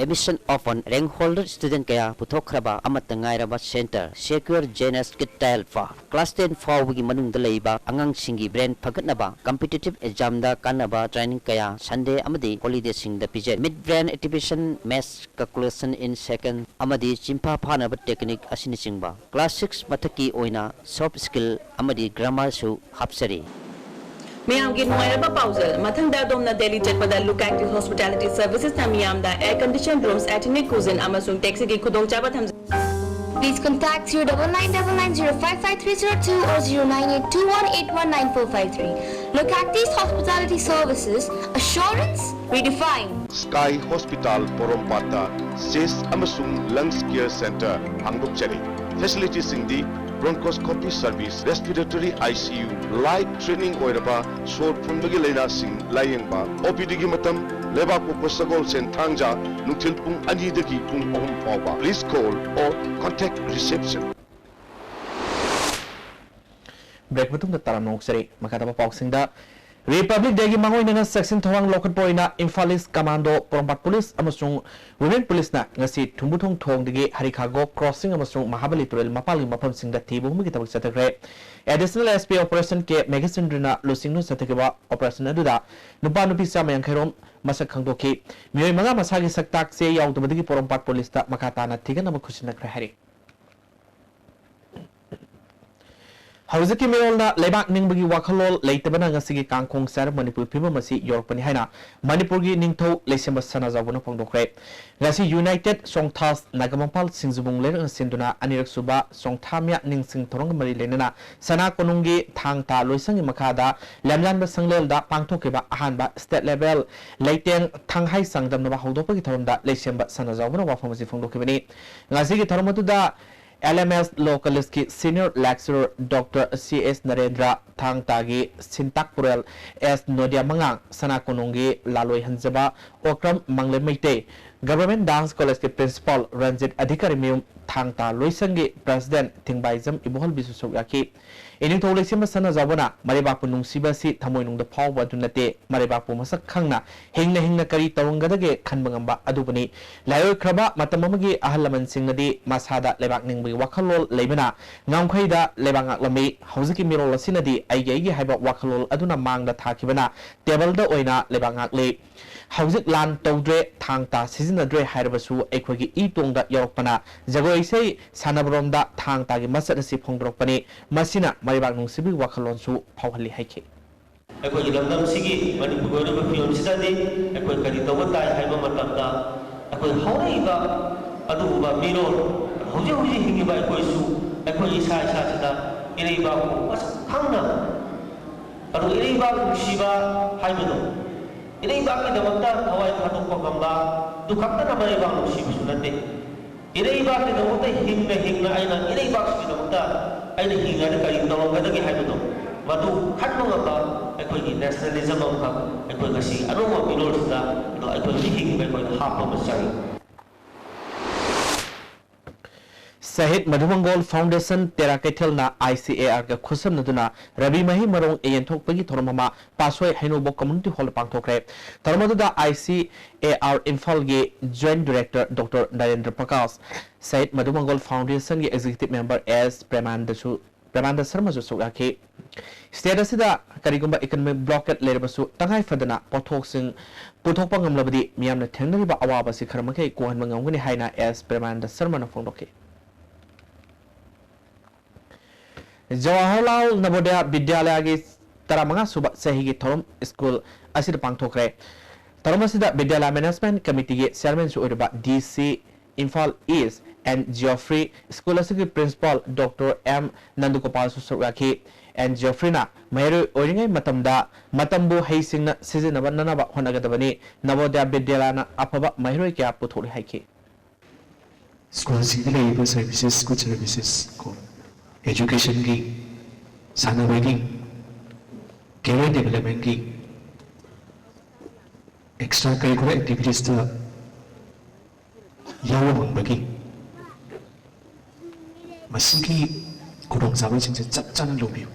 Admission of rank holder student ꯀꯌꯥ ꯄꯨꯊꯣꯛꯈ꯭ꯔꯕ ꯑꯃꯠꯇ ꯉꯥꯏꯔꯕ center Secure J N S Kitalpa꯫ Class ten ꯐꯥꯎꯕꯒꯤ ꯃꯅꯨꯡꯗ ꯂꯩꯕ ꯑꯉꯥꯡꯁꯤꯡꯒꯤ brain ꯐꯒꯠꯅꯕ competitive examꯗ ꯀꯥꯟꯅꯕ training ꯀꯌꯥ Sunday ꯑꯃꯗꯤ holidayꯁꯤꯡꯗ ꯄꯤꯖꯔꯤ꯫ Mid brain activation, maths calculation in second ꯑꯃꯗꯤ ꯆꯤꯟꯐꯥ ꯐꯥꯅꯕ technique ꯑꯁꯤꯅꯆꯤꯡꯕ꯫ Class six ꯃꯊꯛꯀꯤ ꯑꯣꯏꯅ soft skill ꯑꯃꯗꯤ grammarꯁꯨ ꯍꯥꯞꯆꯔꯤ꯫ ꯃꯌꯥꯝꯒꯤ ꯅꯨꯡꯉꯥꯏꯔꯕ ꯄꯥꯎꯖꯦꯜ꯫ ꯃꯊꯪꯗ ꯑꯗꯣꯝꯅ ꯗꯦꯜꯂꯤ ꯆꯠꯄꯗ Look Active Hospitality Servicesꯅ ꯃꯤꯌꯥꯝꯗ air conditioned rooms, ethnic cuisine ꯑꯃꯁꯨꯡ taxiꯒꯤ ꯈꯨꯗꯣꯡꯆꯥꯕ ꯊꯝꯖꯩ꯫ Please contact zero double nine double nine zero five five three zero two or zero nine eight two one eight one nine four five three. Look Active Hospitality Services, assurance redefined. Sky Hospital ꯄꯣꯔꯣꯝꯄꯥꯠꯇ chest ꯑꯃꯁꯨꯡ lungs care center ꯍꯥꯡꯗꯣꯛꯆꯔꯤ꯫ Facilitiesꯁꯤꯡꯗꯤ bronchoscopy service, respiratory I C U, life threatening ꯑꯣꯏꯔꯕ ꯁꯣꯔ ꯐꯨꯟꯕꯒꯤ ꯂꯥꯏꯅꯥꯁꯤꯡ ꯂꯥꯌꯦꯡꯕ, O P Dꯒꯤ ꯃꯇꯝ ꯂꯩꯕꯥꯛꯄꯣꯛꯄ ꯁꯒꯣꯜꯁꯦꯟ ꯊꯥꯡꯖ ꯅꯨꯡꯊꯤꯜ ꯄꯨꯡ ꯑꯅꯤꯗꯒꯤ ꯄꯨꯡ ꯑꯍꯨꯝ ꯐꯥꯎꯕ꯫ Please call or contact reception. Break ꯃꯇꯨꯡꯗ ꯇꯔꯥꯝꯅ ꯑꯣꯛꯆꯔꯤ꯫ ꯃꯈꯥ ꯇꯥꯕ ꯄꯥꯎꯁꯤꯡꯗ, Republic Dayꯒꯤ ꯃꯥꯡꯑꯣꯏꯅꯅ ꯆꯦꯛꯁꯤꯟ ꯊꯧꯔꯥꯡ ꯂꯧꯈꯠꯄ ꯑꯣꯏꯅ Imphal East Commando, ꯄꯣꯔꯣꯝꯄꯥꯠ Police ꯑꯃꯁꯨꯡ Women Policeꯅ ꯉꯁꯤ ꯊꯨꯝꯕꯨꯊꯣꯡ ꯊꯣꯡꯗꯒꯤ ꯍꯔꯤꯈꯥꯒꯣꯛ crossing ꯑꯃꯁꯨꯡ ꯃꯍꯥꯕꯂꯤ ꯇꯨꯔꯦꯜ ꯃꯄꯥꯟꯒꯤ ꯃꯐꯝꯁꯤꯡꯗ ꯊꯤꯕ ꯍꯨꯝꯕꯒꯤ ꯊꯕꯛ ꯆꯠꯊꯈ꯭ꯔꯦ꯫ Additional S P Operation K ꯃꯦꯘꯆꯟꯗ꯭ꯔꯅ ꯂꯨꯆꯤꯡꯗꯨꯅ ꯆꯠꯊꯈꯤꯕ operation ꯑꯗꯨꯗ ꯅꯨꯄꯥ ꯅꯨꯄꯤ ꯆꯥꯝꯃ ꯌꯥꯡꯈꯩ ꯔꯣꯝ ꯃꯁꯛ ꯈꯪꯗꯣꯛꯈꯤ꯫ ꯃꯤꯑꯣꯏ ꯃꯉꯥ ꯃꯁꯥꯒꯤ ꯁꯛꯇꯥꯛ ꯆꯦ ꯌꯥꯎꯗꯕꯗꯒꯤ ꯄꯣꯔꯣꯝꯄꯥꯠ Policeꯇ ꯃꯈꯥ ꯇꯥꯅ ꯊꯤꯒꯠꯅꯕ ꯈꯨꯠꯁꯤꯟꯅꯈ꯭ꯔꯦ ꯍꯥꯏꯔꯤ꯫ ꯍꯧꯖꯤꯛꯀꯤ ꯃꯤꯔꯣꯜꯗ ꯂꯩꯕꯥꯛ ꯅꯤꯡꯕꯒꯤ ꯋꯥꯈꯜꯂꯣꯟ ꯂꯩꯇꯕꯅ ꯉꯁꯤꯒꯤ ꯀꯥꯡꯈꯣꯡ ꯆꯥꯏꯔ ꯃꯅꯤꯄꯨꯔꯒꯤ ꯐꯤꯕꯝ ꯑꯁꯤ ꯌꯧꯔꯛꯄꯅꯤ ꯍꯥꯏꯅ ꯃꯅꯤꯄꯨꯔꯒꯤ ꯅꯤꯡꯊꯧ ꯂꯩꯁꯦꯝꯕ ꯁꯅꯥꯖꯥꯎꯕꯅ ꯐꯣꯡꯗꯣꯛꯈ꯭ꯔꯦ꯫ ꯉꯁꯤ ꯌꯨꯅꯥꯏꯇꯦꯗ ꯆꯣꯡꯊꯥ ꯅꯥꯒꯥꯃꯄꯥꯜ ꯁꯤꯡꯖꯃꯨꯡ ꯂꯩꯔꯛꯅ ꯁꯤꯟꯗꯨꯅ ꯑꯅꯤꯔꯛ ꯁꯨꯕ ꯆꯣꯡꯊꯥ ꯃꯤꯌꯥꯠ ꯅꯤꯡꯁꯤꯡ ꯊꯧꯔꯝꯒ ꯃꯔꯤ ꯂꯩꯅꯅ ꯁꯅꯥ ꯀꯣꯅꯨꯡꯒꯤ ꯊꯥꯡ ꯇꯥ ꯂꯣꯏꯁꯪꯒꯤ ꯃꯈꯥꯗ ꯂꯝꯌꯥꯟꯕ ꯁꯪꯂꯦꯜꯗ ꯄꯥꯡꯊꯣꯛꯈꯤꯕ ꯑꯍꯥꯟꯕ ꯁ꯭ꯇꯦꯠ ꯂꯦꯚꯦꯜ ꯂꯩꯇꯦꯡ ꯊꯥꯡꯍꯥꯏ ꯆꯥꯡꯗꯝꯅꯕ ꯍꯧꯗꯣꯛꯄꯒꯤ ꯊꯧꯔꯝꯗ ꯂꯩꯁꯦꯝꯕ ꯁꯅꯥꯖꯥꯎꯕꯅ ꯋꯥꯐꯝ ꯑꯁꯤ ꯐꯣꯡꯗꯣꯛꯈꯤꯕꯅꯤ꯫ ꯉꯁꯤꯒꯤ ꯊꯧꯔꯝ ꯑꯗꯨꯗ L M S Law College ꯀꯤ senior lecturer Doctor C S Narendra, ꯊꯥꯡ ꯇꯥꯒꯤ ꯁꯤꯟꯇꯥꯛ ꯄꯨꯔꯦꯜ S ꯅꯣꯗꯤꯌꯥ ꯃꯉꯥꯡ, ꯁꯅꯥ ꯀꯣꯅꯨꯡꯒꯤ ꯂꯥꯂꯣꯏ ꯍꯟꯖꯕ Okram ꯃꯪꯂꯦꯝ Meitei, Government Dance College ꯀꯤ principal ꯔꯟꯖꯤꯠ ꯑꯙꯤꯀꯥꯔꯤ ꯃꯌꯨꯝ, ꯊꯥꯡ ꯇꯥ ꯂꯣꯏꯁꯪꯒꯤ president ꯊꯤꯡꯕꯥꯏꯖꯝ ꯏꯕꯣꯍꯜꯕꯤꯁꯨ ꯁꯔꯨꯛ ꯌꯥꯈꯤ꯫ ꯏꯅꯤꯡꯊꯧ ꯂꯩꯁꯦꯝꯕ ꯁꯅꯥꯖꯥꯎꯕꯅ ꯃꯔꯩꯕꯥꯛꯄꯨ ꯅꯨꯡꯁꯤꯕ ꯑꯁꯤ ꯊꯃꯣꯏꯅꯨꯡꯗ ꯐꯥꯎꯕ ꯑꯗꯨ ꯅꯠꯇꯦ, ꯃꯔꯩꯕꯥꯛꯄꯨ ꯃꯁꯛ ꯈꯪꯅ ꯍꯤꯡꯅ ꯍꯤꯡꯅ ꯀꯔꯤ ꯇꯧꯔꯝꯒꯗꯒꯦ ꯈꯟꯕ ꯉꯝꯕ ꯑꯗꯨꯕꯨꯅꯤ꯫ ꯂꯥꯏꯑꯣꯏꯈ꯭ꯔꯕ ꯃꯇꯝ ꯑꯃꯒꯤ ꯑꯍꯜ ꯂꯃꯟꯁꯤꯡꯅꯗꯤ ꯃꯁꯥꯗ ꯂꯩꯕꯥꯛ ꯅꯤꯡꯕꯒꯤ ꯋꯥꯈꯜꯂꯣꯟ ꯂꯩꯕꯅ ꯉꯝꯈꯩꯗ ꯂꯩꯕꯥꯛ ꯉꯥꯛꯂꯝꯃꯤ꯫ ꯍꯧꯖꯤꯛꯀꯤ ꯃꯤꯔꯣꯜ ꯑꯁꯤꯅꯗꯤ ꯑꯩꯒꯤ ꯑꯩꯒꯤ ꯍꯥꯏꯕ ꯋꯥꯈꯜꯂꯣꯟ ꯑꯗꯨꯅ ꯃꯥꯡꯗ ꯊꯥꯈꯤꯕꯅ ꯇꯦꯕꯜꯗ ꯑꯣꯏꯅ ꯂꯩꯕꯥꯛ ꯉꯥꯛꯂꯤ꯫ ꯍꯧꯖꯤꯛ ꯂꯥꯟ ꯇꯧꯗ꯭ꯔꯦ, ꯊꯥꯡ ꯇꯥ ꯁꯤꯖꯤꯟꯅꯗ꯭ꯔꯦ ꯍꯥꯏꯔꯕꯁꯨ ꯑꯩꯈꯣꯏꯒꯤ ꯏ ꯇꯣꯡꯗ ꯌꯧꯔꯛꯄꯅ ꯖꯒꯣꯏ ꯏꯁꯩ ꯁꯥꯟꯅꯕꯔꯣꯝꯗ ꯊꯥꯡ ꯇꯥꯒꯤ ꯃꯆꯠ ꯑꯁꯤ ꯐꯣꯡꯗꯣꯔꯛꯄꯅꯤ꯫ ꯃꯁꯤꯅ ꯃꯔꯩꯕꯥꯛ ꯅꯨꯡꯁꯤꯕꯒꯤ ꯋꯥꯈꯜꯂꯣꯟꯁꯨ ꯐꯥꯎꯍꯜꯂꯤ ꯍꯥꯏꯈꯤ꯫ ꯑꯩꯈꯣꯏꯒꯤ ꯂꯝꯗꯝꯁꯤꯒꯤ ꯃꯅꯤꯄꯨꯔꯒꯤ ꯑꯣꯏꯔꯤꯕ ꯐꯤꯕꯝꯁꯤꯗꯗꯤ ꯑꯩꯈꯣꯏ ꯀꯔꯤ ꯇꯧꯕ ꯇꯥꯏ ꯍꯥꯏꯕ ꯃꯇꯝꯗ, ꯑꯩꯈꯣꯏ ꯍꯧꯔꯛꯏꯕ ꯑꯗꯨꯒꯨꯝꯕ ꯃꯤꯔꯣꯜ, ꯍꯧꯖꯤꯛ ꯍꯧꯖꯤꯛ ꯍꯤꯡꯉꯤꯕ ꯑꯩꯈꯣꯏꯁꯨ ꯑꯩꯈꯣꯏ ꯏꯁꯥ ꯏꯁꯥꯁꯤꯗ ꯏꯔꯩꯕꯥꯛꯄꯨ ꯃꯁꯛ ꯈꯪꯅ, ꯑꯗꯨꯒ ꯏꯔꯩꯕꯥꯛ ꯅꯨꯡꯁꯤꯕ ꯍꯥꯏꯕꯗꯣ, ꯏꯔꯩꯕꯥꯛꯀꯤꯗꯃꯛꯇ ꯊꯋꯥꯏ ꯊꯥꯗꯣꯛꯄ ꯉꯝꯕ ꯑꯗꯨ ꯈꯛꯇꯅ ꯃꯔꯩꯕꯥꯛ ꯅꯨꯡꯁꯤꯕꯁꯨ ꯅꯠꯇꯦ꯫ ꯏꯔꯩꯕꯥꯛꯀꯤꯗꯃꯛꯇ ꯍꯤꯡꯅ ꯍꯤꯡꯅ ꯑꯩꯅ ꯏꯔꯩꯕꯥꯛꯁꯤꯒꯤꯗꯃꯛꯇ ꯑꯩꯅ ꯍꯤꯡꯉꯗꯤ ꯀꯔꯤ ꯇꯧꯔꯝꯒꯗꯒꯦ ꯍꯥꯏꯕꯗꯣ, ꯃꯗꯨ ꯈꯟꯕ ꯉꯝꯕ ꯑꯩꯈꯣꯏꯒꯤ nationalism ꯑꯃꯈꯛ ꯑꯩꯈꯣꯏ ꯉꯁꯤ ꯑꯅꯧꯕ ꯃꯤꯔꯣꯜꯁꯤꯗ ꯑꯗꯣ ꯑꯩꯈꯣꯏ ꯃꯤꯠꯌꯦꯡꯗ ꯑꯩꯈꯣꯏꯅ ꯍꯥꯞꯄ ꯑꯃ ꯆꯪꯉꯤ꯫ ꯁꯍꯤꯗ ꯃꯙꯨꯃꯪꯒꯣꯜ foundation Tera ꯀꯩꯊꯦꯜꯅ I C A R ꯒ ꯈꯨꯠꯁꯝꯅꯗꯨꯅ ꯔꯕꯤ ꯃꯍꯩ ꯃꯔꯣꯡ ꯌꯦꯟꯊꯣꯛꯄꯒꯤ ꯊꯧꯔꯝ ꯑꯃ ꯄꯥꯠꯁꯣꯏ ꯍꯩꯅꯧꯕꯣꯛ community hall ꯗ ꯄꯥꯡꯊꯣꯛꯈ꯭ꯔꯦ꯫ ꯊꯧꯔꯝ ꯑꯗꯨꯗ I C A R ꯏꯝꯐꯥꯜꯒꯤ joint director Doctor Narendra Prakash, ꯁꯍꯤꯗ ꯃꯙꯨꯃꯪꯒꯣꯜ ꯐꯥꯎꯟꯗꯦꯁꯟꯒꯤ executive member S ꯄ꯭ꯔꯦꯃꯥꯅꯟꯗꯁꯨ, ꯄ꯭ꯔꯦꯃꯥꯅꯟꯗ ꯁꯔꯃꯁꯨ ꯁꯔꯨꯛ ꯌꯥꯈꯤ꯫ State ꯑꯁꯤꯗ ꯀꯔꯤꯒꯨꯝꯕ economic blockade ꯂꯩꯔꯕꯁꯨ ꯇꯉꯥꯏ ꯐꯗꯅ ꯄꯣꯠꯊꯣꯛꯁꯤꯡ ꯄꯨꯊꯣꯛꯄ ꯉꯝꯂꯕꯗꯤ ꯃꯤꯌꯥꯝꯅ ꯊꯦꯡꯅꯔꯤꯕ ꯑꯋꯥꯕ ꯑꯁꯤ ꯈꯔ ꯃꯈꯩ ꯀꯣꯛꯍꯟꯕ ꯉꯝꯒꯅꯤ ꯍꯥꯏꯅ S ꯄ꯭ꯔꯦꯃꯥꯅꯟꯗ ꯁꯔꯃꯅ ꯐꯣꯡꯗꯣꯛꯈꯤ꯫ ꯖꯋꯥꯍꯔꯂꯥꯜ ꯅꯕꯣꯗꯌ ꯕꯤꯗ꯭ꯌꯥꯂꯌꯒꯤ ꯇꯔꯥꯃꯉꯥ ꯁꯨꯕ ꯆꯍꯤꯒꯤ ꯊꯧꯔꯝ ꯁ꯭ꯀꯨꯜ ꯑꯁꯤꯗ ꯄꯥꯡꯊꯣꯛꯈ꯭ꯔꯦ꯫ ꯊꯧꯔꯝ ꯑꯁꯤꯗ ꯕꯤꯗ꯭ꯌꯥꯂꯌ ꯃꯦꯅꯦꯖꯃꯦꯟꯠ ꯀꯃꯤꯇꯤꯒꯤ ꯆꯤꯌꯥꯔꯃꯦꯟꯁꯨ ꯑꯣꯏꯔꯤꯕ ꯗꯤ ꯁꯤ ꯏꯝꯐꯥꯜ ꯏꯁ꯭ꯠ ꯑꯦꯟ ꯖꯤꯑꯣꯐ꯭ꯔꯤ, ꯁ꯭ꯀꯨꯜ ꯑꯁꯤꯒꯤ ꯄ꯭ꯔꯤꯟꯁꯤꯄꯥꯜ ꯗꯣꯛꯇꯔ ꯑꯦꯝ ꯅꯟꯗꯒꯣꯄꯥꯜꯁꯨ ꯁꯔꯨꯛ ꯌꯥꯈꯤ꯫ ꯑꯦꯟ ꯖꯤꯑꯣꯐ꯭ꯔꯤꯅ ꯃꯍꯩꯔꯣꯏ ꯑꯣꯏꯔꯤꯉꯩ ꯃꯇꯝꯗ ꯃꯇꯝꯕꯨ ꯍꯩꯁꯤꯡꯅ ꯁꯤꯖꯤꯟꯅꯅꯕ ꯍꯣꯠꯅꯒꯗꯕꯅꯤ꯫ ꯅꯕꯣꯗꯌ ꯕꯤꯗ꯭ꯌꯥꯂꯌꯅ ꯑꯐꯕ ꯃꯍꯩꯔꯣꯏ ꯀꯌꯥ ꯄꯨꯊꯣꯛꯂꯦ ꯍꯥꯏꯈꯤ꯫ ꯁ꯭ꯀꯨꯜꯁꯤꯡꯗ ꯂꯩꯔꯤꯕ ꯁꯔꯚꯤꯁꯦꯁ, ꯒꯨꯗ ꯁꯔꯚꯤꯁꯦꯁ ꯀꯣ, ꯑꯦꯖꯨꯀꯦꯁꯟꯒꯤ, ꯁꯥꯟꯅꯕꯒꯤ, ꯀꯦꯔꯤꯌꯔ ꯗꯤꯕꯦꯂꯞꯃꯦꯟꯒꯤ, ꯑꯦꯛꯁꯇ꯭ꯔꯥ ꯀꯔꯤꯀꯨꯂꯔ ꯑꯦꯛꯇꯤꯚꯤꯇꯤꯁꯇ ꯌꯥꯎꯕ ꯐꯪꯕꯒꯤ ꯃꯁꯤꯒꯤ ꯈꯨꯗꯣꯡꯆꯥꯕꯁꯤꯡꯁꯦ ꯆꯞ ꯆꯥꯅ ꯂꯧꯕꯤꯌꯨ꯫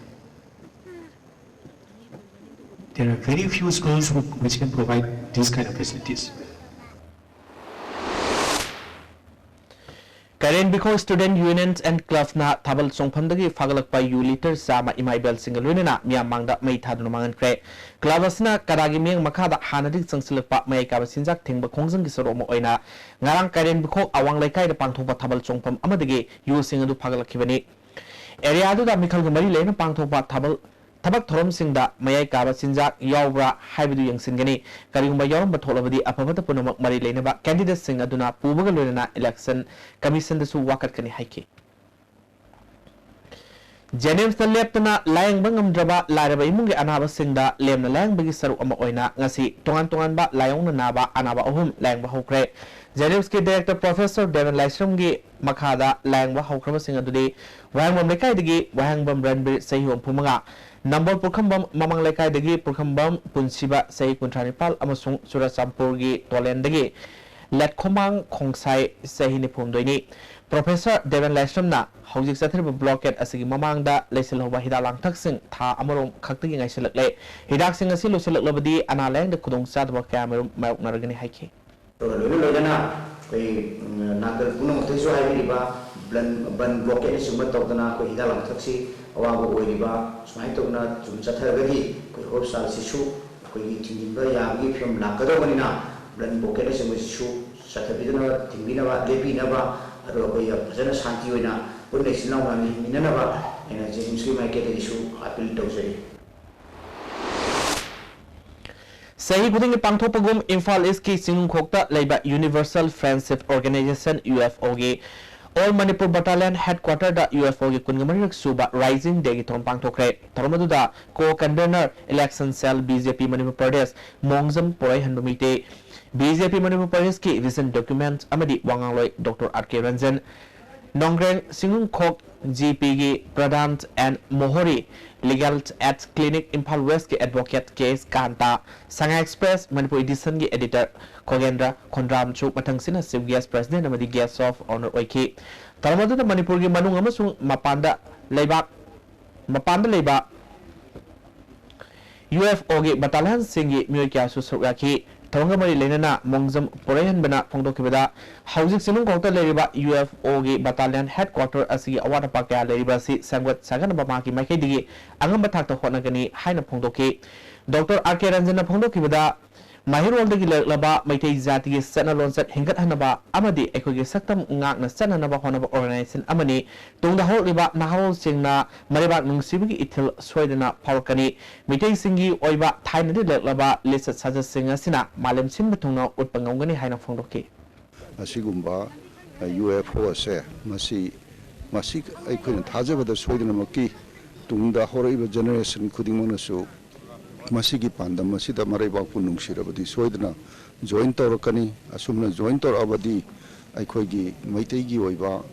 There are very few schools who, which can provide these kind of facilities. ꯀꯥꯏꯔꯦꯟꯕꯤꯈꯣꯛ ꯁ꯭ꯇꯨꯗꯦꯟꯠ ꯌꯨꯅꯤꯌꯟ ꯑꯦꯟ ꯀ꯭ꯂꯕꯅ ꯊꯥꯕꯜ ꯆꯣꯡꯐꯝꯗꯒꯤ ꯐꯥꯒꯠꯂꯛꯄ ꯌꯨ ꯂꯤꯇꯔ ꯆꯥꯝꯃ ꯏꯃꯥ ꯏꯕꯦꯜꯁꯤꯡꯒ ꯂꯣꯏꯅꯅ ꯃꯤꯌꯥꯝ ꯃꯥꯡꯗ ꯃꯩ ꯊꯥꯗꯨꯅ ꯃꯥꯡꯍꯟꯈ꯭ꯔꯦ꯫ ꯀ꯭ꯂꯕ ꯑꯁꯤꯅ ꯀꯗꯥꯒꯤ ꯃꯤꯠꯌꯦꯡ ꯃꯈꯥꯗ ꯍꯥꯟꯅꯗꯒꯤ ꯆꯪꯁꯤꯜꯂꯛꯄ ꯃꯌꯥꯏ ꯀꯥꯕ ꯆꯤꯟꯖꯥꯛ ꯊꯤꯡꯕ ꯈꯣꯡꯖꯪꯒꯤ ꯁꯔꯨꯛ ꯑꯃ ꯑꯣꯏꯅ ꯉꯔꯥꯡ ꯀꯥꯏꯔꯦꯟꯕꯤꯈꯣꯛ ꯑꯋꯥꯡ ꯂꯩꯀꯥꯏꯗ ꯄꯥꯡꯊꯣꯛꯄ ꯊꯥꯕꯜ ꯆꯣꯡꯐꯝ ꯑꯃꯗꯒꯤ ꯌꯨꯁꯤꯡ ꯑꯗꯨ ꯐꯥꯒꯠꯂꯛꯈꯤꯕꯅꯤ꯫ ꯑꯦꯔꯤꯌꯥ ꯑꯗꯨꯗ ꯃꯤꯈꯜꯒ ꯃꯔꯤ ꯂꯩꯅ ꯄꯥꯡꯊꯣꯛꯄ ꯊꯥꯕꯜ ꯊꯕꯛ ꯊꯧꯔꯝꯁꯤꯡꯗ ꯃꯌꯥꯏ ꯀꯥꯕ ꯆꯤꯟꯖꯥꯛ ꯌꯥꯎꯕ꯭ꯔꯥ ꯍꯥꯏꯕꯗꯨ ꯌꯦꯡꯁꯤꯟꯒꯅꯤ꯫ ꯀꯔꯤꯒꯨꯝꯕ ꯌꯥꯎꯔꯝꯕ ꯊꯣꯛꯂꯕꯗꯤ ꯑꯐꯕꯇ ꯄꯨꯝꯅꯃꯛ ꯃꯔꯤ ꯂꯩꯅꯕ ꯀꯦꯟꯗꯤꯗꯦꯠꯁꯤꯡ ꯑꯗꯨꯅ ꯄꯨꯕꯒ ꯂꯣꯏꯅꯅ ꯏꯂꯦꯛꯁꯟ ꯀꯃꯤꯁꯟꯗꯁꯨ ꯋꯥꯀꯠꯀꯅꯤ ꯍꯥꯏꯈꯤ꯫ ꯖꯦꯅꯤꯝꯁꯇ ꯂꯦꯞꯇꯅ ꯂꯥꯌꯦꯡꯕ ꯉꯝꯗ꯭ꯔꯕ ꯂꯥꯏꯔꯕ ꯏꯃꯨꯡꯒꯤ ꯑꯅꯥꯕꯁꯤꯡꯗ ꯂꯦꯝꯅ ꯂꯥꯌꯦꯡꯕꯒꯤ ꯁꯔꯨꯛ ꯑꯃ ꯑꯣꯏꯅ ꯉꯁꯤ ꯇꯣꯉꯥꯟ ꯇꯣꯉꯥꯟꯕ ꯂꯥꯏꯑꯣꯡꯅ ꯅꯥꯕ ꯑꯅꯥꯕ ꯑꯍꯨꯝ ꯂꯥꯌꯦꯡꯕ ꯍꯧꯈ꯭ꯔꯦ꯫ ꯖꯦꯅꯤꯝꯁꯀꯤ ꯗꯥꯏꯔꯦꯛꯇꯔ ꯄ꯭ꯔꯣꯐꯦꯁꯔ ꯗꯦꯕꯦꯟ ꯂꯥꯏꯁ꯭ꯔꯝꯒꯤ ꯃꯈꯥꯗ ꯂꯥꯌꯦꯡꯕ ꯍꯧꯈ꯭ꯔꯕꯁꯤꯡ ꯑꯗꯨꯗꯤ ꯋꯥꯍꯦꯡꯕꯝ ꯂꯩꯀꯥꯏꯗꯒꯤ ꯋꯥꯍꯦꯡꯕꯝ ꯔꯟꯕꯤꯔ, ꯆꯍꯤ ꯍꯨꯝꯐꯨ ꯃꯉꯥ, ꯅꯝꯕꯣꯜ ꯄꯨꯈ꯭ꯔꯝꯕꯝ ꯃꯃꯥꯡ ꯂꯩꯀꯥꯏꯗꯒꯤ ꯄꯨꯈ꯭ꯔꯝꯕꯝ ꯄꯨꯟꯁꯤꯕ, ꯆꯍꯤ ꯀꯨꯟꯊ꯭ꯔꯥ ꯅꯤꯄꯥꯜ, ꯑꯃꯁꯨꯡ ꯆꯨꯔꯆꯥꯟꯄꯨꯔꯒꯤ ꯇꯣꯂꯦꯟꯗꯒꯤ ꯂꯦꯠꯈꯣꯃꯥꯡ ꯈꯣꯡꯁꯥꯏ, ꯆꯍꯤ ꯅꯤꯐꯨ ꯍꯨꯝꯗꯣꯏꯅꯤ꯫ ꯄ꯭ꯔꯣꯐꯦꯁꯔ ꯗꯦꯕꯦꯟ ꯂꯥꯏꯁ꯭ꯔꯝꯅ ꯍꯧꯖꯤꯛ ꯆꯠꯊꯔꯤꯕ ꯕ꯭ꯂꯣꯀꯦꯠ ꯑꯁꯤꯒꯤ ꯃꯃꯥꯡꯗ ꯂꯩꯁꯤꯜꯍꯧꯕ ꯍꯤꯗꯥꯛ ꯂꯥꯡꯊꯛꯁꯤꯡ ꯊꯥ ꯑꯃꯔꯣꯝ ꯈꯛꯇꯒꯤ ꯉꯥꯏꯁꯤꯜꯂꯛꯂꯦ꯫ ꯍꯤꯗꯥꯛꯁꯤꯡ ꯑꯁꯤ ꯂꯣꯏꯁꯤꯜꯂꯛꯂꯕꯗꯤ ꯑꯅꯥ ꯂꯥꯌꯦꯡꯗ ꯈꯨꯗꯣꯡꯆꯥꯗꯕ ꯀꯌꯥꯃꯔꯨꯝ ꯃꯥꯌꯣꯛꯅꯔꯒꯅꯤ ꯍꯥꯏꯈꯤ꯫ ꯑꯗꯨꯒ ꯂꯣꯏꯅ ꯂꯣꯏꯅꯅ ꯑꯩꯈꯣꯏ ꯅꯥꯀꯜ ꯄꯨꯝꯅꯃꯛꯇꯒꯤꯁꯨ ꯍꯥꯏꯕꯤꯔꯤꯕ ꯕꯟ ꯕꯟ ꯕ꯭ꯂꯣꯀꯦꯠꯅꯆꯤꯡꯕ ꯇꯧꯗꯅ ꯑꯩꯈꯣꯏ ꯍꯤꯗꯥꯛ ꯂꯥꯡꯊꯛꯁꯤ ꯑꯋꯥꯕ ꯑꯣꯏꯔꯤꯕ ꯁꯨꯃꯥꯏꯅ ꯇꯧꯗꯅ ꯁꯨꯝ ꯆꯠꯊꯔꯒꯗꯤ ꯑꯩꯈꯣꯏ ꯍꯣꯁꯄꯤꯇꯥꯜꯁꯤꯁꯨ ꯑꯩꯈꯣꯏꯒꯤ ꯊꯤꯡꯖꯤꯟꯕ ꯌꯥꯕꯒꯤ ꯐꯤꯕꯝ ꯂꯥꯛꯀꯗꯧꯕꯅꯤꯅ ꯕꯟ ꯕ꯭ꯂꯣꯀꯦꯠꯅꯆꯤꯡꯕꯁꯤꯁꯨ ꯆꯠꯊꯕꯤꯗꯅꯕ, ꯊꯤꯡꯕꯤꯅꯕ, ꯂꯦꯞꯄꯤꯅꯕ, ꯑꯗꯨꯒ ꯑꯩꯈꯣꯏ ꯐꯖꯅ ꯁꯥꯟꯇꯤ ꯑꯣꯏꯅ ꯄꯨꯟꯅ ꯏꯆꯤꯜ ꯏꯅꯥꯎ ꯃꯌꯥꯝꯅ ꯍꯤꯡꯃꯤꯟꯅꯅꯕ ꯑꯩꯅ ꯖꯦꯅꯤꯝꯁꯀꯤ ꯃꯥꯏꯀꯩꯗꯒꯤꯁꯨ ꯑꯥꯄꯤꯜ ꯇꯧꯖꯔꯤ꯫ ꯆꯍꯤ ꯈꯨꯗꯤꯡꯒꯤ ꯄꯥꯡꯊꯣꯛꯄꯒꯨꯝ ꯏꯝꯐꯥꯜ ꯏꯁꯀꯤ ꯆꯤꯡꯅꯨꯡꯈꯣꯛꯇ ꯂꯩꯕ Universal Friendship Organization, UFOꯒꯤ All Manipur Battalion Headquarterꯗ UFOꯒꯤ ꯀꯨꯟꯃꯔꯤꯔꯛ ꯁꯨꯕ Rising Dayꯒꯤ ꯊꯧꯔꯝ ꯄꯥꯡꯊꯣꯛꯈ꯭ꯔꯦ꯫ ꯊꯧꯔꯝ ꯑꯗꯨꯗ Co-Convener Election Cell, BJP Manipur Pradesh, ꯃꯣꯡꯖꯝ ꯄꯣꯔꯩꯍꯟꯕ Meitei, BJP Manipur Pradeshꯀꯤ Vision Document ꯑꯃꯗꯤ ꯋꯥꯉꯥꯡꯂꯣꯏ Doctor R K Ranjan, ꯅꯣꯡꯒ꯭ꯔꯦꯡ ꯆꯤꯡꯅꯨꯡꯈꯣꯛ GPꯒꯤ Pradhan and Mohori Legal Aid Clinic, Imphal Westꯀꯤ Advocate K S Kanta, Sangai Express Manipur Editionꯒꯤ Editor ꯈꯣꯒꯦꯟꯗ꯭ꯔ ꯈꯣꯟꯗ꯭ꯔꯥꯝꯁꯨ ꯃꯊꯪꯁꯤꯅ Chief Guest, President ꯑꯃꯗꯤ Guest of Honour ꯑꯣꯏꯈꯤ꯫ ꯊꯧꯔꯝ ꯑꯗꯨꯗ ꯃꯅꯤꯄꯨꯔꯒꯤ ꯃꯅꯨꯡ ꯑꯃꯁꯨꯡ ꯃꯄꯥꯟꯗ ꯂꯩꯕꯥꯛ, ꯃꯄꯥꯟꯗ ꯂꯩꯕ UFOꯒꯤ battalionꯁꯤꯡꯒꯤ ꯃꯤꯑꯣꯏ ꯀꯌꯥꯁꯨ ꯁꯔꯨꯛ ꯌꯥꯈꯤ꯫ ꯊꯧꯔꯝꯒ ꯃꯔꯤ ꯂꯩꯅꯅ ꯃꯣꯡꯖꯝ ꯄꯣꯔꯩꯍꯟꯕꯅ ꯐꯣꯡꯗꯣꯛꯈꯤꯕꯗ, ꯍꯧꯖꯤꯛ ꯆꯤꯡꯅꯨꯡꯈꯣꯛꯇ ꯂꯩꯔꯤꯕ UFOꯒꯤ battalion headquarter ꯑꯁꯤꯒꯤ ꯑꯋꯥꯠ ꯑꯄꯥ ꯀꯌꯥ ꯂꯩꯔꯤꯕ ꯑꯁꯤ ꯁꯦꯝꯒꯠ ꯁꯥꯒꯠꯅꯕ ꯃꯍꯥꯛꯀꯤ ꯃꯥꯏꯀꯩꯗꯒꯤ ꯑꯉꯝꯕ ꯊꯥꯛꯇ ꯍꯣꯠꯅꯒꯅꯤ ꯍꯥꯏꯅ ꯐꯣꯡꯗꯣꯛꯈꯤ꯫ Doctor R K Ranjanꯅ ꯐꯣꯡꯗꯣꯛꯈꯤꯕꯗ, ꯃꯍꯩꯔꯣꯜꯗꯒꯤ ꯂꯩꯔꯛꯂꯕ ꯃꯩꯇꯩ ꯖꯥꯇꯤꯒꯤ ꯆꯠꯅ ꯂꯣꯟꯆꯠ ꯍꯤꯡꯒꯠꯍꯟꯅꯕ ꯑꯃꯗꯤ ꯑꯩꯈꯣꯏꯒꯤ ꯁꯛꯇꯝ ꯉꯥꯛꯅ ꯆꯠꯅꯅꯕ ꯍꯣꯠꯅꯕ organization ꯑꯃꯅꯤ꯫ ꯇꯨꯡꯗ ꯍꯧꯔꯛꯂꯤꯕ ꯅꯍꯥꯔꯣꯜꯁꯤꯡꯅ ꯃꯔꯩꯕꯥꯛ ꯅꯨꯡꯁꯤꯕꯒꯤ ꯏꯊꯤꯜ ꯁꯣꯏꯗꯅ ꯐꯥꯎꯔꯛꯀꯅꯤ꯫ ꯃꯤꯇꯩꯁꯤꯡꯒꯤ ꯑꯣꯏꯕ ꯊꯥꯏꯅꯗꯒꯤ ꯂꯩꯔꯛꯂꯕ ꯂꯤꯆꯠ ꯁꯥꯖꯠꯁꯤꯡ ꯑꯁꯤꯅ ꯃꯥꯂꯦꯝ ꯁꯤꯟꯕ ꯊꯨꯡꯅ ꯎꯠꯄ ꯉꯝꯒꯅꯤ ꯍꯥꯏꯅ ꯐꯣꯡꯗꯣꯛꯈꯤ꯫ ꯑꯁꯤꯒꯨꯝꯕ UFO ꯑꯁꯦ ꯃꯁꯤ, ꯃꯁꯤ ꯑꯩꯈꯣꯏꯅ ꯊꯥꯖꯕꯗ ꯁꯣꯏꯗꯅꯃꯛꯀꯤ ꯇꯨꯡꯗ ꯍꯧꯔꯛꯏꯕ generation ꯈꯨꯗꯤꯡꯃꯛꯅꯁꯨ ꯃꯁꯤꯒꯤ ꯄꯥꯟꯗꯝ ꯑꯁꯤꯗ ꯃꯔꯩꯕꯥꯛꯄꯨ ꯅꯨꯡꯁꯤꯔꯕꯗꯤ ꯁꯣꯏꯗꯅ join ꯇꯧꯔꯛꯀꯅꯤ꯫ ꯑꯁꯨꯝꯅ join ꯇꯧꯔꯛꯑꯕꯗꯤ ꯑꯩꯈꯣꯏꯒꯤ ꯃꯩꯇꯩꯒꯤ ꯑꯣꯏꯕ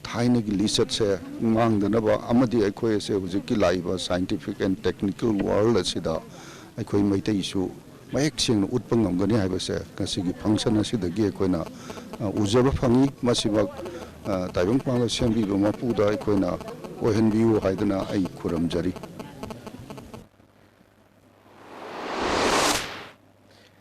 ꯊꯥꯏꯅꯒꯤ ꯂꯤꯆꯠꯁꯦ ꯃꯥꯡꯗꯅꯕ ꯑꯃꯗꯤ ꯑꯩꯈꯣꯏ ꯑꯁꯦ ꯍꯧꯖꯤꯛꯀꯤ ꯂꯥꯛꯏꯕ scientific and technical world ꯑꯁꯤꯗ ꯑꯩꯈꯣꯏ ꯃꯩꯇꯩꯁꯨ ꯃꯌꯦꯛ ꯁꯦꯡꯅ ꯎꯠꯄ ꯉꯝꯒꯅꯤ ꯍꯥꯏꯕꯁꯦ ꯉꯁꯤꯒꯤ function ꯑꯁꯤꯗꯒꯤ ꯑꯩꯈꯣꯏꯅ, ꯑ, ꯎꯖꯕ ꯐꯪꯉꯤ꯫ ꯃꯁꯤꯃꯛ, ꯑ, ꯇꯥꯏꯕꯪ ꯄꯥꯡꯒꯜ ꯁꯦꯝꯕꯤꯕ ꯃꯄꯨꯗ ꯑꯩꯈꯣꯏꯅ ꯑꯣꯏꯍꯟꯕꯤꯌꯨ ꯍꯥꯏꯗꯨꯅ ꯑꯩ ꯈꯨꯔꯨꯝꯖꯔꯤ꯫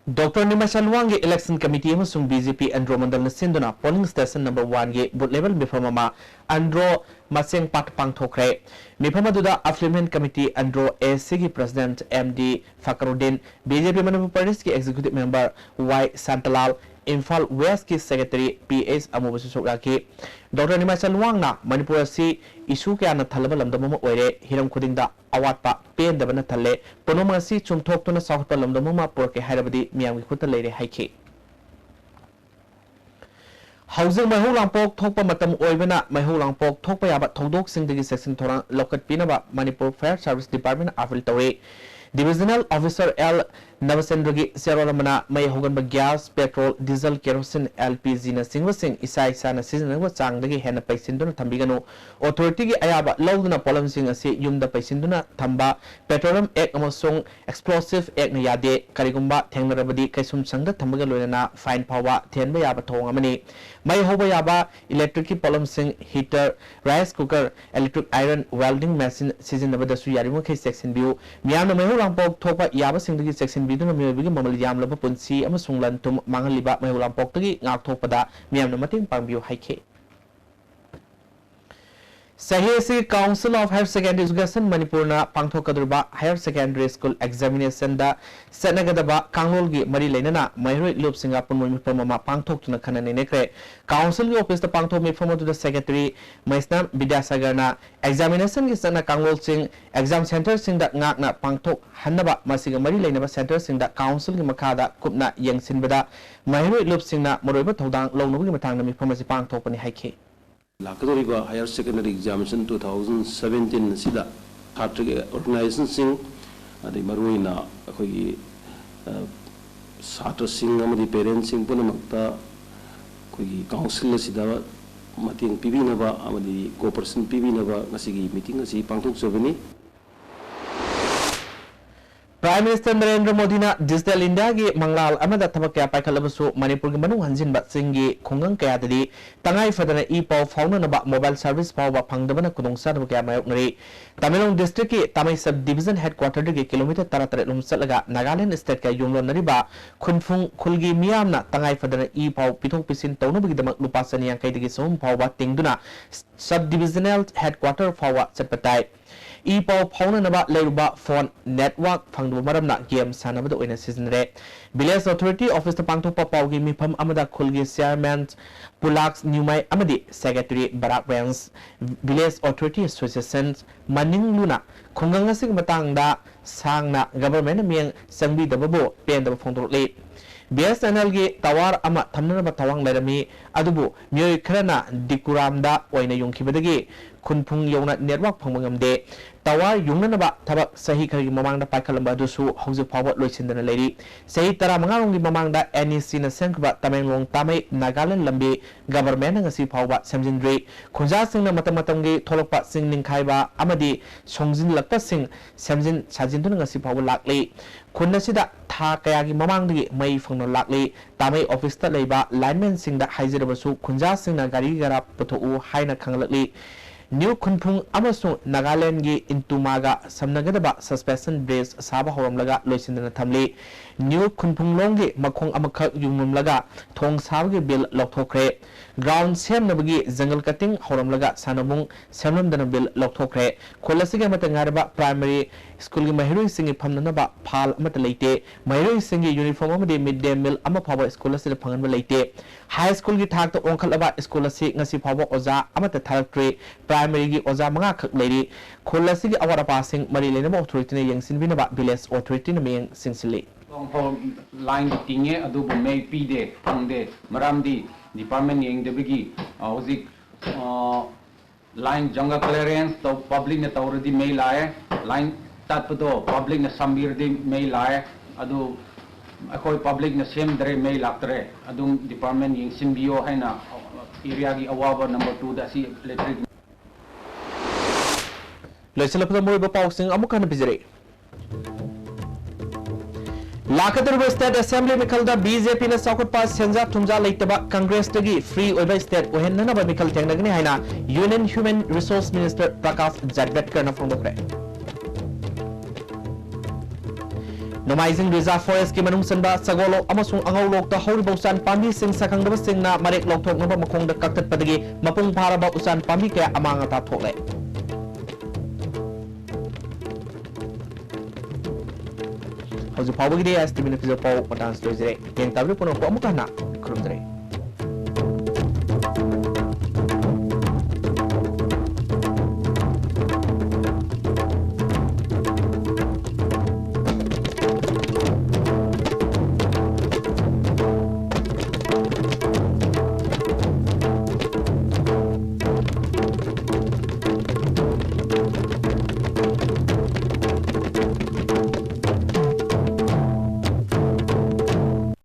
Doctor ꯅꯤꯃꯥꯏꯁꯥ ꯂꯨꯋꯥꯡꯒꯤ Election Committee ꯑꯃꯁꯨꯡ BJP ꯑꯟꯗ꯭ꯔꯣ ꯃꯟꯗꯜꯅ ꯁꯤꯟꯗꯨꯅ polling station number one ꯒꯤ booth level ꯃꯤꯐꯝ ꯑꯃ ꯑꯟꯗ꯭ꯔꯣ ꯃꯆꯦꯡꯄꯥꯠ ꯄꯥꯡꯊꯣꯛꯈ꯭ꯔꯦ꯫ ꯃꯤꯐꯝ ꯑꯗꯨꯗ Affluent Committee Andro ASCꯒꯤ President M D ꯐꯀꯔꯨꯗꯤꯟ, BJP Manipur ꯄ꯭ꯔꯗꯦꯁꯀꯤ Executive Member Y ꯁꯥꯟꯇꯂꯥꯜ, Imphal Westꯀꯤ Secretary P H ꯑꯃꯨꯕꯁꯨ ꯁꯔꯨꯛ ꯌꯥꯈꯤ꯫ Doctor ꯅꯤꯃꯥꯏꯁꯥ ꯂꯨꯋꯥꯡꯅ ꯃꯅꯤꯄꯨꯔ ꯑꯁꯤ issue ꯀꯌꯥꯅ ꯊꯜꯂꯕ ꯂꯝꯗꯝ ꯑꯃ ꯑꯣꯏꯔꯦ꯫ ꯍꯤꯔꯝ ꯈꯨꯗꯤꯡꯗ ꯑꯋꯥꯠꯄ, ꯄꯦꯟꯗꯕꯅ ꯊꯜꯂꯦ꯫ ꯄꯨꯝꯅꯃꯛ ꯑꯁꯤ ꯆꯨꯝꯊꯣꯛꯇꯨꯅ ꯆꯥꯎꯈꯠꯄ ꯂꯝꯗꯝ ꯑꯃ ꯄꯨꯔꯛꯀꯦ ꯍꯥꯏꯔꯕꯗꯤ ꯃꯤꯌꯥꯝꯒꯤ ꯈꯨꯠꯇ ꯂꯩꯔꯦ ꯍꯥꯏꯈꯤ꯫ ꯍꯧꯖꯤꯛ ꯃꯩꯍꯧ ꯂꯥꯡꯄꯣꯛ ꯊꯣꯛꯄ ꯃꯇꯝ ꯑꯣꯏꯕꯅ, ꯃꯩꯍꯧ ꯂꯥꯡꯄꯣꯛ ꯊꯣꯛꯄ ꯌꯥꯕ ꯊꯧꯗꯣꯛꯁꯤꯡꯗꯒꯤ ꯆꯦꯛꯁꯤꯟ ꯊꯧꯔꯥꯡ ꯂꯧꯈꯠꯄꯤꯅꯕ Manipur Fire Service Department appeal ꯇꯧꯔꯤ꯫ Divisional Officer ꯑꯦꯜ ꯅꯕꯆꯟꯗ꯭ꯔꯒꯤ ꯆꯦꯔꯣꯜ ꯑꯃꯅ ꯃꯩ ꯍꯧꯒꯟꯕ gas, petrol, diesel, kerosene, L P G ꯅꯆꯤꯡꯕꯁꯤꯡ ꯏꯁꯥ ꯏꯁꯥꯅ ꯁꯤꯖꯤꯟꯅꯅꯕ ꯆꯥꯡꯗꯒꯤ ꯍꯦꯟꯅ ꯄꯩꯁꯤꯟꯗꯨꯅ ꯊꯝꯕꯤꯒꯅꯨ꯫ Authority ꯒꯤ ꯑꯌꯥꯕ ꯂꯧꯗꯨꯅ ꯄꯣꯠꯂꯝꯁꯤꯡ ꯑꯁꯤ ꯌꯨꯝꯗ ꯄꯩꯁꯤꯟꯗꯨꯅ ꯊꯝꯕ, Petroleum Act ꯑꯃꯁꯨꯡ Explosive Act ꯅ ꯌꯥꯗꯦ꯫ ꯀꯔꯤꯒꯨꯝꯕ ꯊꯦꯡꯅꯔꯕꯗꯤ ꯀꯩꯁꯨꯝꯁꯪꯗ ꯊꯝꯕꯒ ꯂꯣꯏꯅꯅ fine ꯐꯥꯎꯕ ꯊꯤꯍꯟꯕ ꯌꯥꯕ ꯊꯧꯑꯣꯡ ꯑꯃꯅꯤ꯫ ꯃꯩ ꯍꯧꯕ ꯌꯥꯕ electric ꯀꯤ ꯄꯣꯠꯂꯝꯁꯤꯡ, heater, rice cooker, electric iron, welding machine ꯁꯤꯖꯤꯟꯅꯕꯗꯁꯨ ꯌꯥꯔꯤꯕꯃꯈꯩ ꯆꯦꯛꯁꯤꯟꯕꯤꯌꯨ꯫ ꯃꯤꯌꯥꯝꯅ ꯃꯩꯍꯧ ꯂꯥꯡꯄꯣꯛ ꯊꯣꯛꯄ ꯌꯥꯕꯁꯤꯡꯗꯒꯤ ꯆꯦꯛꯁꯤꯟꯕꯤꯗꯨꯅ ꯃꯤꯑꯣꯏꯕꯒꯤ ꯃꯃꯜ ꯌꯥꯝꯂꯕ ꯄꯨꯟꯁꯤ ꯑꯃꯁꯨꯡ ꯂꯟ ꯊꯨꯝ ꯃꯥꯡꯍꯜꯂꯤꯕ ꯃꯩꯍꯧ ꯂꯥꯡꯄꯣꯛꯇꯒꯤ ꯉꯥꯛꯊꯣꯛꯄꯗ ꯃꯤꯌꯥꯝꯅ ꯃꯇꯦꯡ ꯄꯥꯡꯕꯤꯌꯨ ꯍꯥꯏꯈꯤ꯫ ꯆꯍꯤ ꯑꯁꯤꯒꯤ Council of Higher Secondary Education ꯃꯅꯤꯄꯨꯔꯅ ꯄꯥꯡꯊꯣꯛꯀꯗꯧꯔꯤꯕ Higher Secondary School Examination ꯗ ꯆꯠꯅꯒꯗꯕ ꯀꯥꯡꯂꯣꯟꯒꯤ ꯃꯔꯤ ꯂꯩꯅꯅ ꯃꯍꯩꯔꯣꯏ ꯂꯨꯞꯁꯤꯡꯒ ꯑꯄꯨꯟꯕ ꯃꯤꯐꯝ ꯑꯃ ꯄꯥꯡꯊꯣꯛꯇꯨꯅ ꯈꯟꯅ ꯅꯩꯅꯈ꯭ꯔꯦ꯫ Council ꯒꯤ office ꯇ ꯄꯥꯡꯊꯣꯛꯄ ꯃꯤꯐꯝ ꯑꯗꯨꯗ Secretary ꯃꯩꯁꯅꯥꯝ ꯕꯤꯗ꯭ꯌꯥꯁꯥꯒꯔꯅ examination ꯒꯤ ꯆꯠꯅ ꯀꯥꯡꯂꯣꯟꯁꯤꯡ exam center ꯁꯤꯡꯗ ꯉꯥꯛꯅ ꯄꯥꯡꯊꯣꯛꯍꯟꯅꯕ, ꯃꯁꯤꯒ ꯃꯔꯤ ꯂꯩꯅꯕ center ꯁꯤꯡꯗ Council ꯒꯤ ꯃꯈꯥꯗ ꯀꯨꯞꯅ ꯌꯦꯡꯁꯤꯟꯕꯗ ꯃꯍꯩꯔꯣꯏ ꯂꯨꯞꯁꯤꯡꯅ ꯃꯔꯨꯑꯣꯏꯕ ꯊꯧꯗꯥꯡ ꯂꯧꯅꯕꯒꯤ ꯃꯇꯥꯡꯗ ꯃꯤꯐꯝ ꯑꯁꯤ ꯄꯥꯡꯊꯣꯛꯄꯅꯤ ꯍꯥꯏꯈꯤ꯫ ꯂꯥꯛꯀꯗꯧꯔꯤꯕ Higher Secondary Examination two thousand seventeen ꯑꯁꯤꯗ ꯁꯥꯇ꯭ꯔꯒꯤ organization ꯁꯤꯡ, ꯑꯗꯩ ꯃꯔꯨꯑꯣꯏꯅ ꯑꯩꯈꯣꯏꯒꯤ, ꯑ, ꯁꯥꯇ꯭ꯔꯁꯤꯡ ꯑꯃꯗꯤ parent ꯁꯤꯡ ꯄꯨꯝꯅꯃꯛꯇ ꯑꯩꯈꯣꯏꯒꯤ Council ꯑꯁꯤꯗ ꯃꯇꯦꯡ ꯄꯤꯕꯤꯅꯕ ꯑꯃꯗꯤ cooperation ꯄꯤꯕꯤꯅꯕ ꯉꯁꯤꯒꯤ meeting ꯑꯁꯤ ꯄꯥꯡꯊꯣꯛꯆꯕꯅꯤ꯫ Prime Minister ꯅꯔꯦꯟꯗ꯭ꯔ ꯃꯣꯗꯤꯅ Digital India ꯒꯤ ꯃꯪꯂꯥꯟ ꯑꯃꯗ ꯊꯕꯛ ꯀꯌꯥ ꯄꯥꯏꯈꯠꯂꯕꯁꯨ ꯃꯅꯤꯄꯨꯔꯒꯤ ꯃꯅꯨꯡ ꯍꯟꯖꯤꯟꯕ ꯆꯤꯡꯒꯤ ꯈꯨꯡꯒꯪ ꯀꯌꯥꯗꯗꯤ ꯇꯉꯥꯏ ꯐꯗꯅ ꯏ ꯄꯥꯎ ꯐꯥꯎꯅꯅꯕ mobile service ꯐꯥꯎꯕ ꯐꯪꯗꯕꯅ ꯈꯨꯗꯣꯡꯆꯥꯗꯕ ꯀꯌꯥ ꯃꯥꯌꯣꯛꯅꯔꯤ꯫ ꯇꯃꯦꯡꯂꯣꯡ district ꯀꯤ ꯇꯥꯃꯩ sub division headquarter ꯗꯒꯤ kilometre ꯇꯔꯥꯇꯔꯦꯠ ꯂꯣꯝ ꯆꯠꯂꯒ Nagaland state ꯀ ꯌꯨꯝꯂꯣꯟꯅꯔꯤꯕ ꯈꯨꯟꯐꯨꯡ ꯈꯨꯜꯒꯤ ꯃꯤꯌꯥꯝꯅ ꯇꯉꯥꯏ ꯐꯗꯅ ꯏ ꯄꯥꯎ ꯄꯤꯊꯣꯛ ꯄꯤꯁꯤꯟ ꯇꯧꯅꯕꯒꯤꯗꯃꯛ ꯂꯨꯄꯥ ꯆꯅꯤ ꯌꯥꯡꯈꯩꯗꯒꯤ ꯆꯍꯨꯝ ꯐꯥꯎꯕ ꯇꯤꯡꯗꯨꯅ sub divisional headquarter ꯐꯥꯎꯕ ꯆꯠꯄ ꯇꯥꯏ꯫ ꯏ ꯄꯥꯎ ꯐꯥꯎꯅꯅꯕ ꯂꯩꯔꯨꯕ ꯐꯣꯟ ꯅꯦꯠꯋꯥꯔꯛ ꯐꯪꯗꯕ ꯃꯔꯝꯅ ꯒꯦꯝ ꯁꯥꯟꯅꯕꯗ ꯑꯣꯏꯅ ꯁꯤꯖꯤꯟꯅꯔꯦ꯫ ꯚꯤꯂꯦꯖ ꯑꯣꯊꯣꯔꯤꯇꯤ ꯑꯣꯐꯤꯁꯇ ꯄꯥꯡꯊꯣꯛꯄ ꯄꯥꯎꯒꯤ ꯃꯤꯐꯝ ꯑꯃꯗ ꯈꯨꯜꯒꯤ ꯆꯤꯌꯥꯔꯃꯦꯟ ꯄꯨꯂꯥꯛꯁ ꯅ꯭ꯌꯨꯃꯥꯏ ꯑꯃꯗꯤ secretary Barak range village authority association ꯃꯅꯤꯡꯂꯨꯅ ꯈꯨꯡꯒꯪ ꯑꯁꯤꯒꯤ ꯃꯇꯥꯡꯗ ꯁꯥꯡꯅ ꯒꯚꯔꯟꯃꯦꯟꯠꯅ ꯃꯤꯠꯌꯦꯡ ꯆꯪꯕꯤꯗꯕꯕꯨ ꯄꯦꯟꯗꯕ ꯐꯣꯡꯗꯣꯔꯛꯂꯤ꯫ ꯕꯤ ꯑꯦꯁ ꯑꯦꯟ ꯑꯦꯜꯒꯤ ꯇꯋꯥꯔ ꯑꯃ ꯊꯝꯅꯅꯕ ꯊꯧꯔꯥꯡ ꯂꯩꯔꯝꯃꯤ, ꯑꯗꯨꯕꯨ ꯃꯤꯑꯣꯏ ꯈꯔꯅ ꯗꯤꯀꯨꯔꯥꯝꯗ ꯑꯣꯏꯅ ꯌꯨꯡꯈꯤꯕꯗꯒꯤ ꯈꯨꯟꯐꯨꯡ ꯌꯧꯅ ꯅꯦꯠꯋꯥꯔꯛ ꯐꯪꯕ ꯉꯝꯗꯦ꯫ ꯇꯋꯥꯔ ꯌꯨꯡꯅꯅꯕ ꯊꯕꯛ ꯆꯍꯤ ꯈꯔꯒꯤ ꯃꯃꯥꯡꯗ ꯄꯥꯏꯈꯠꯂꯝꯕ ꯑꯗꯨꯁꯨ ꯍꯧꯖꯤꯛ ꯐꯥꯎꯕ ꯂꯣꯏꯁꯤꯟꯗꯅ ꯂꯩꯔꯤ꯫ ꯆꯍꯤ ꯇꯔꯥꯃꯉꯥ ꯔꯣꯝꯒꯤ ꯃꯃꯥꯡꯗ ꯑꯦꯟ ꯏ ꯁꯤꯅ ꯁꯦꯝꯈꯤꯕ ꯇꯃꯦꯡꯂꯣꯡ ꯇꯥꯃꯩ ꯅꯥꯒꯥꯂꯦꯟ ꯂꯝꯕꯤ ꯒꯚꯔꯟꯃꯦꯟꯠꯅ ꯉꯁꯤ ꯐꯥꯎꯕ ꯁꯦꯝꯖꯤꯟꯗ꯭ꯔꯤ꯫ ꯈꯨꯟꯖꯥꯁꯤꯡꯅ ꯃꯇꯝ ꯃꯇꯝꯒꯤ ꯊꯣꯛꯂꯛꯄ ꯆꯤꯡ ꯅꯤꯡꯈꯥꯏꯕ ꯑꯃꯗꯤ ꯁꯣꯡꯖꯤꯜꯂꯛꯄꯁꯤꯡ ꯁꯦꯝꯖꯤꯟ ꯁꯥꯖꯤꯟꯗꯨꯅ ꯉꯁꯤ ꯐꯥꯎꯕ ꯂꯥꯛꯂꯤ꯫ ꯈꯨꯟ ꯑꯁꯤꯗ ꯊꯥ ꯀꯌꯥꯒꯤ ꯃꯃꯥꯡꯗꯒꯤ ꯃꯩ ꯐꯪꯅ ꯂꯥꯛꯂꯤ꯫ ꯇꯥꯃꯩ ꯑꯣꯐꯤꯁꯇ ꯂꯩꯕ ꯂꯥꯏꯟꯃꯦꯟꯁꯤꯡꯗ ꯍꯥꯏꯖꯔꯕꯁꯨ ꯈꯨꯟꯖꯥꯁꯤꯡꯅ ꯒꯥꯔꯤ ꯒꯔꯥ ꯄꯨꯊꯣꯛꯎ ꯍꯥꯏꯅ ꯈꯪꯂꯛꯂꯤ꯫ ꯅ꯭ꯌꯨ ꯈꯨꯟꯐꯨꯡ ꯑꯃꯁꯨꯡ ꯅꯥꯒꯥꯂꯦꯟꯒꯤ ꯏꯟꯇꯨꯃꯥꯒ ꯁꯝꯅꯒꯗꯕ ꯁꯁꯄꯦꯟꯁꯟ ꯕ꯭ꯔꯤꯖ ꯁꯥꯕ ꯍꯧꯔꯝꯂꯒ ꯂꯣꯏꯁꯤꯟꯗꯅ ꯊꯝꯂꯤ꯫ ꯅ꯭ꯌꯨ ꯈꯨꯟꯐꯨꯡꯂꯣꯡꯒꯤ ꯃꯈꯣꯡ ꯑꯃꯈꯛ ꯌꯨꯡꯂꯝꯂꯒ ꯊꯣꯡ ꯁꯥꯕꯒꯤ ꯕꯤꯜ ꯂꯧꯊꯣꯛꯈ꯭ꯔꯦ꯫ ꯒ꯭ꯔꯥꯎꯟ ꯁꯦꯝꯅꯕꯒꯤ ꯖꯪꯒꯜ ꯀꯠꯇꯤꯡ ꯍꯧꯔꯝꯂꯒ ꯁꯥꯟꯅꯕꯨꯡ ꯁꯦꯝꯂꯝꯗꯅ ꯕꯤꯜ ꯂꯧꯊꯣꯛꯈ꯭ꯔꯦ꯫ ꯈꯨꯜ ꯑꯁꯤꯒꯤ ꯑꯃꯠꯇ ꯉꯥꯏꯔꯕ ꯄ꯭ꯔꯥꯏꯃꯔꯤ ꯁ꯭ꯀꯨꯜꯒꯤ ꯃꯍꯩꯔꯣꯏꯁꯤꯡꯒꯤ ꯐꯝꯅꯅꯕ ꯐꯥꯜ ꯑꯃꯠꯇ ꯂꯩꯇꯦ꯫ ꯃꯍꯩꯔꯣꯏꯁꯤꯡꯒꯤ ꯌꯨꯅꯤꯐꯣꯔꯝ ꯑꯃꯗꯤ ꯃꯤꯗ ꯗꯦ ꯃꯤꯜ ꯑꯃ ꯐꯥꯎꯕ ꯁ꯭ꯀꯨꯜ ꯑꯁꯤꯗ ꯐꯪꯍꯟꯕ ꯂꯩꯇꯦ꯫ ꯍꯥꯏ ꯁ꯭ꯀꯨꯜꯒꯤ ꯊꯥꯛꯇ ꯑꯣꯟꯈꯠꯂꯕ ꯁ꯭ꯀꯨꯜ ꯑꯁꯤ ꯉꯁꯤ ꯐꯥꯎꯕ ꯑꯣꯖꯥ ꯑꯃꯠꯇ ꯊꯥꯔꯛꯇ꯭ꯔꯤ꯫ ꯄ꯭ꯔꯥꯏꯃꯔꯤꯒꯤ ꯑꯣꯖꯥ ꯃꯉꯥꯈꯛ ꯂꯩꯔꯤ꯫ ꯈꯨꯜ ꯑꯁꯤꯒꯤ ꯑꯋꯥꯠ ꯑꯄꯥꯁꯤꯡ ꯃꯔꯤ ꯂꯩꯅꯕ ꯑꯣꯊꯣꯔꯤꯇꯤꯅ ꯌꯦꯡꯁꯤꯟꯕꯤꯅꯕ ꯚꯤꯂꯦꯖ ꯑꯣꯊꯣꯔꯤꯇꯤꯅ ꯃꯤꯠꯌꯦꯡ ꯆꯪꯁꯤꯜꯂꯤ꯫ ꯂꯣꯡꯐꯥꯎ ꯂꯥꯏꯟꯗꯤ ꯇꯤꯡꯉꯦ, ꯑꯗꯨꯕꯨ ꯃꯩ ꯄꯤꯗꯦ, ꯐꯪꯗꯦ꯫ ꯃꯔꯝꯗꯤ ꯗꯤꯄꯥꯔꯠꯃꯦꯟ ꯌꯦꯡꯗꯕꯒꯤ, ꯑ, ꯍꯧꯖꯤꯛ, ꯑ, ꯂꯥꯏꯟ ꯖꯪꯒꯜ ꯀ꯭ꯂꯤꯌꯔꯦꯟꯁ ꯇꯧ-, ꯄꯕ꯭ꯂꯤꯛꯅ ꯇꯧꯔꯗꯤ ꯃꯩ ꯂꯥꯛꯑꯦ, ꯂꯥꯏꯟ ꯇꯠꯄꯗꯣ ꯄꯕ꯭ꯂꯤꯛꯅ ꯁꯝꯕꯤꯔꯗꯤ ꯃꯩ ꯂꯥꯛꯑꯦ꯫ ꯑꯗꯨ ꯑꯩꯈꯣꯏ ꯄꯕ꯭ꯂꯤꯛꯅ ꯁꯦꯝꯗ꯭ꯔꯦ, ꯃꯩ ꯂꯥꯛꯇ꯭ꯔꯦ꯫ ꯑꯗꯨꯝ ꯗꯤꯄꯥꯔꯠꯃꯦꯟ ꯌꯦꯡꯁꯤꯟꯕꯤꯌꯣ ꯍꯥꯏꯅ ꯑꯦꯔꯤꯌꯥꯒꯤ ꯑꯋꯥꯕ ꯅꯝꯕꯔ ꯇꯨꯗ ꯑꯁꯤ ꯏꯂꯦꯛꯇ꯭ꯔꯤꯛ ꯂꯣꯏꯁꯤꯜꯂꯛꯄꯗ ꯃꯔꯨꯑꯣꯏꯕ ꯄꯥꯎꯁꯤꯡ ꯑꯃꯨꯛ ꯍꯟꯅ ꯄꯤꯖꯔꯛꯏ꯫ ꯂꯥꯛꯀꯗꯧꯔꯤꯕ ꯁ꯭ꯇꯦꯠ ꯑꯦꯁꯦꯝꯕ꯭ꯂꯤ ꯃꯤꯈꯜꯗ ꯕꯤ ꯖꯦ ꯄꯤꯅ ꯆꯥꯎꯈꯠꯄ ꯁꯦꯟꯖꯥ ꯊꯨꯝꯖꯥ ꯂꯩꯇꯕ ꯀꯪꯒ꯭ꯔꯦꯁꯇꯒꯤ ꯐ꯭ꯔꯤ ꯑꯣꯏꯕ ꯁ꯭ꯇꯦꯠ ꯑꯣꯏꯍꯟꯅꯅꯕ ꯃꯤꯈꯜ ꯊꯦꯡꯅꯒꯅꯤ ꯍꯥꯏꯅ union human resource minister Prakash ꯖꯥꯚ꯭ꯗꯦꯀꯔꯅ ꯐꯣꯡꯗꯣꯛꯈ꯭ꯔꯦ꯫ ꯅꯣꯡꯃꯥꯏꯖꯤꯡ ꯔꯤꯖꯥꯔꯚ ꯐꯣꯔꯦꯁ꯭ꯠꯀꯤ ꯃꯅꯨꯡ ꯆꯟꯕ ꯁꯒꯣꯜꯂꯣꯛ ꯑꯃꯁꯨꯡ ꯑꯉꯧꯂꯣꯛꯇ ꯍꯧꯔꯤꯕ ꯎꯆꯥꯟ ꯄꯥꯝꯕꯤꯁꯤꯡ ꯁꯛꯈꯪꯗꯕꯁꯤꯡꯅ ꯃꯔꯦꯛ ꯂꯧꯊꯣꯛꯅꯕ ꯃꯈꯣꯡꯗ ꯀꯛꯊꯠꯄꯗꯒꯤ ꯃꯄꯨꯡ ꯐꯥꯔꯕ ꯎꯆꯥꯟ ꯄꯥꯝꯕꯤ ꯀꯌꯥ ꯑꯃꯥꯡ ꯑꯇꯥ ꯊꯣꯛꯂꯦ꯫ ꯍꯧꯖꯤꯛ ꯐꯥꯎꯕꯒꯤꯗꯤ ꯑꯦꯁ ꯇꯤ ꯚꯤꯅ ꯄꯤꯖꯕ ꯄꯥꯎ ꯃꯇꯥꯡꯁꯤꯗ ꯂꯣꯏꯖꯔꯦ꯫ ꯌꯦꯡ ꯇꯥꯕꯤꯔꯤꯕ ꯄꯨꯝꯅꯃꯛꯄꯨ ꯑꯃꯨꯛꯀ ꯍꯟꯅ ꯈꯨꯔꯨꯝꯖꯔꯤ꯫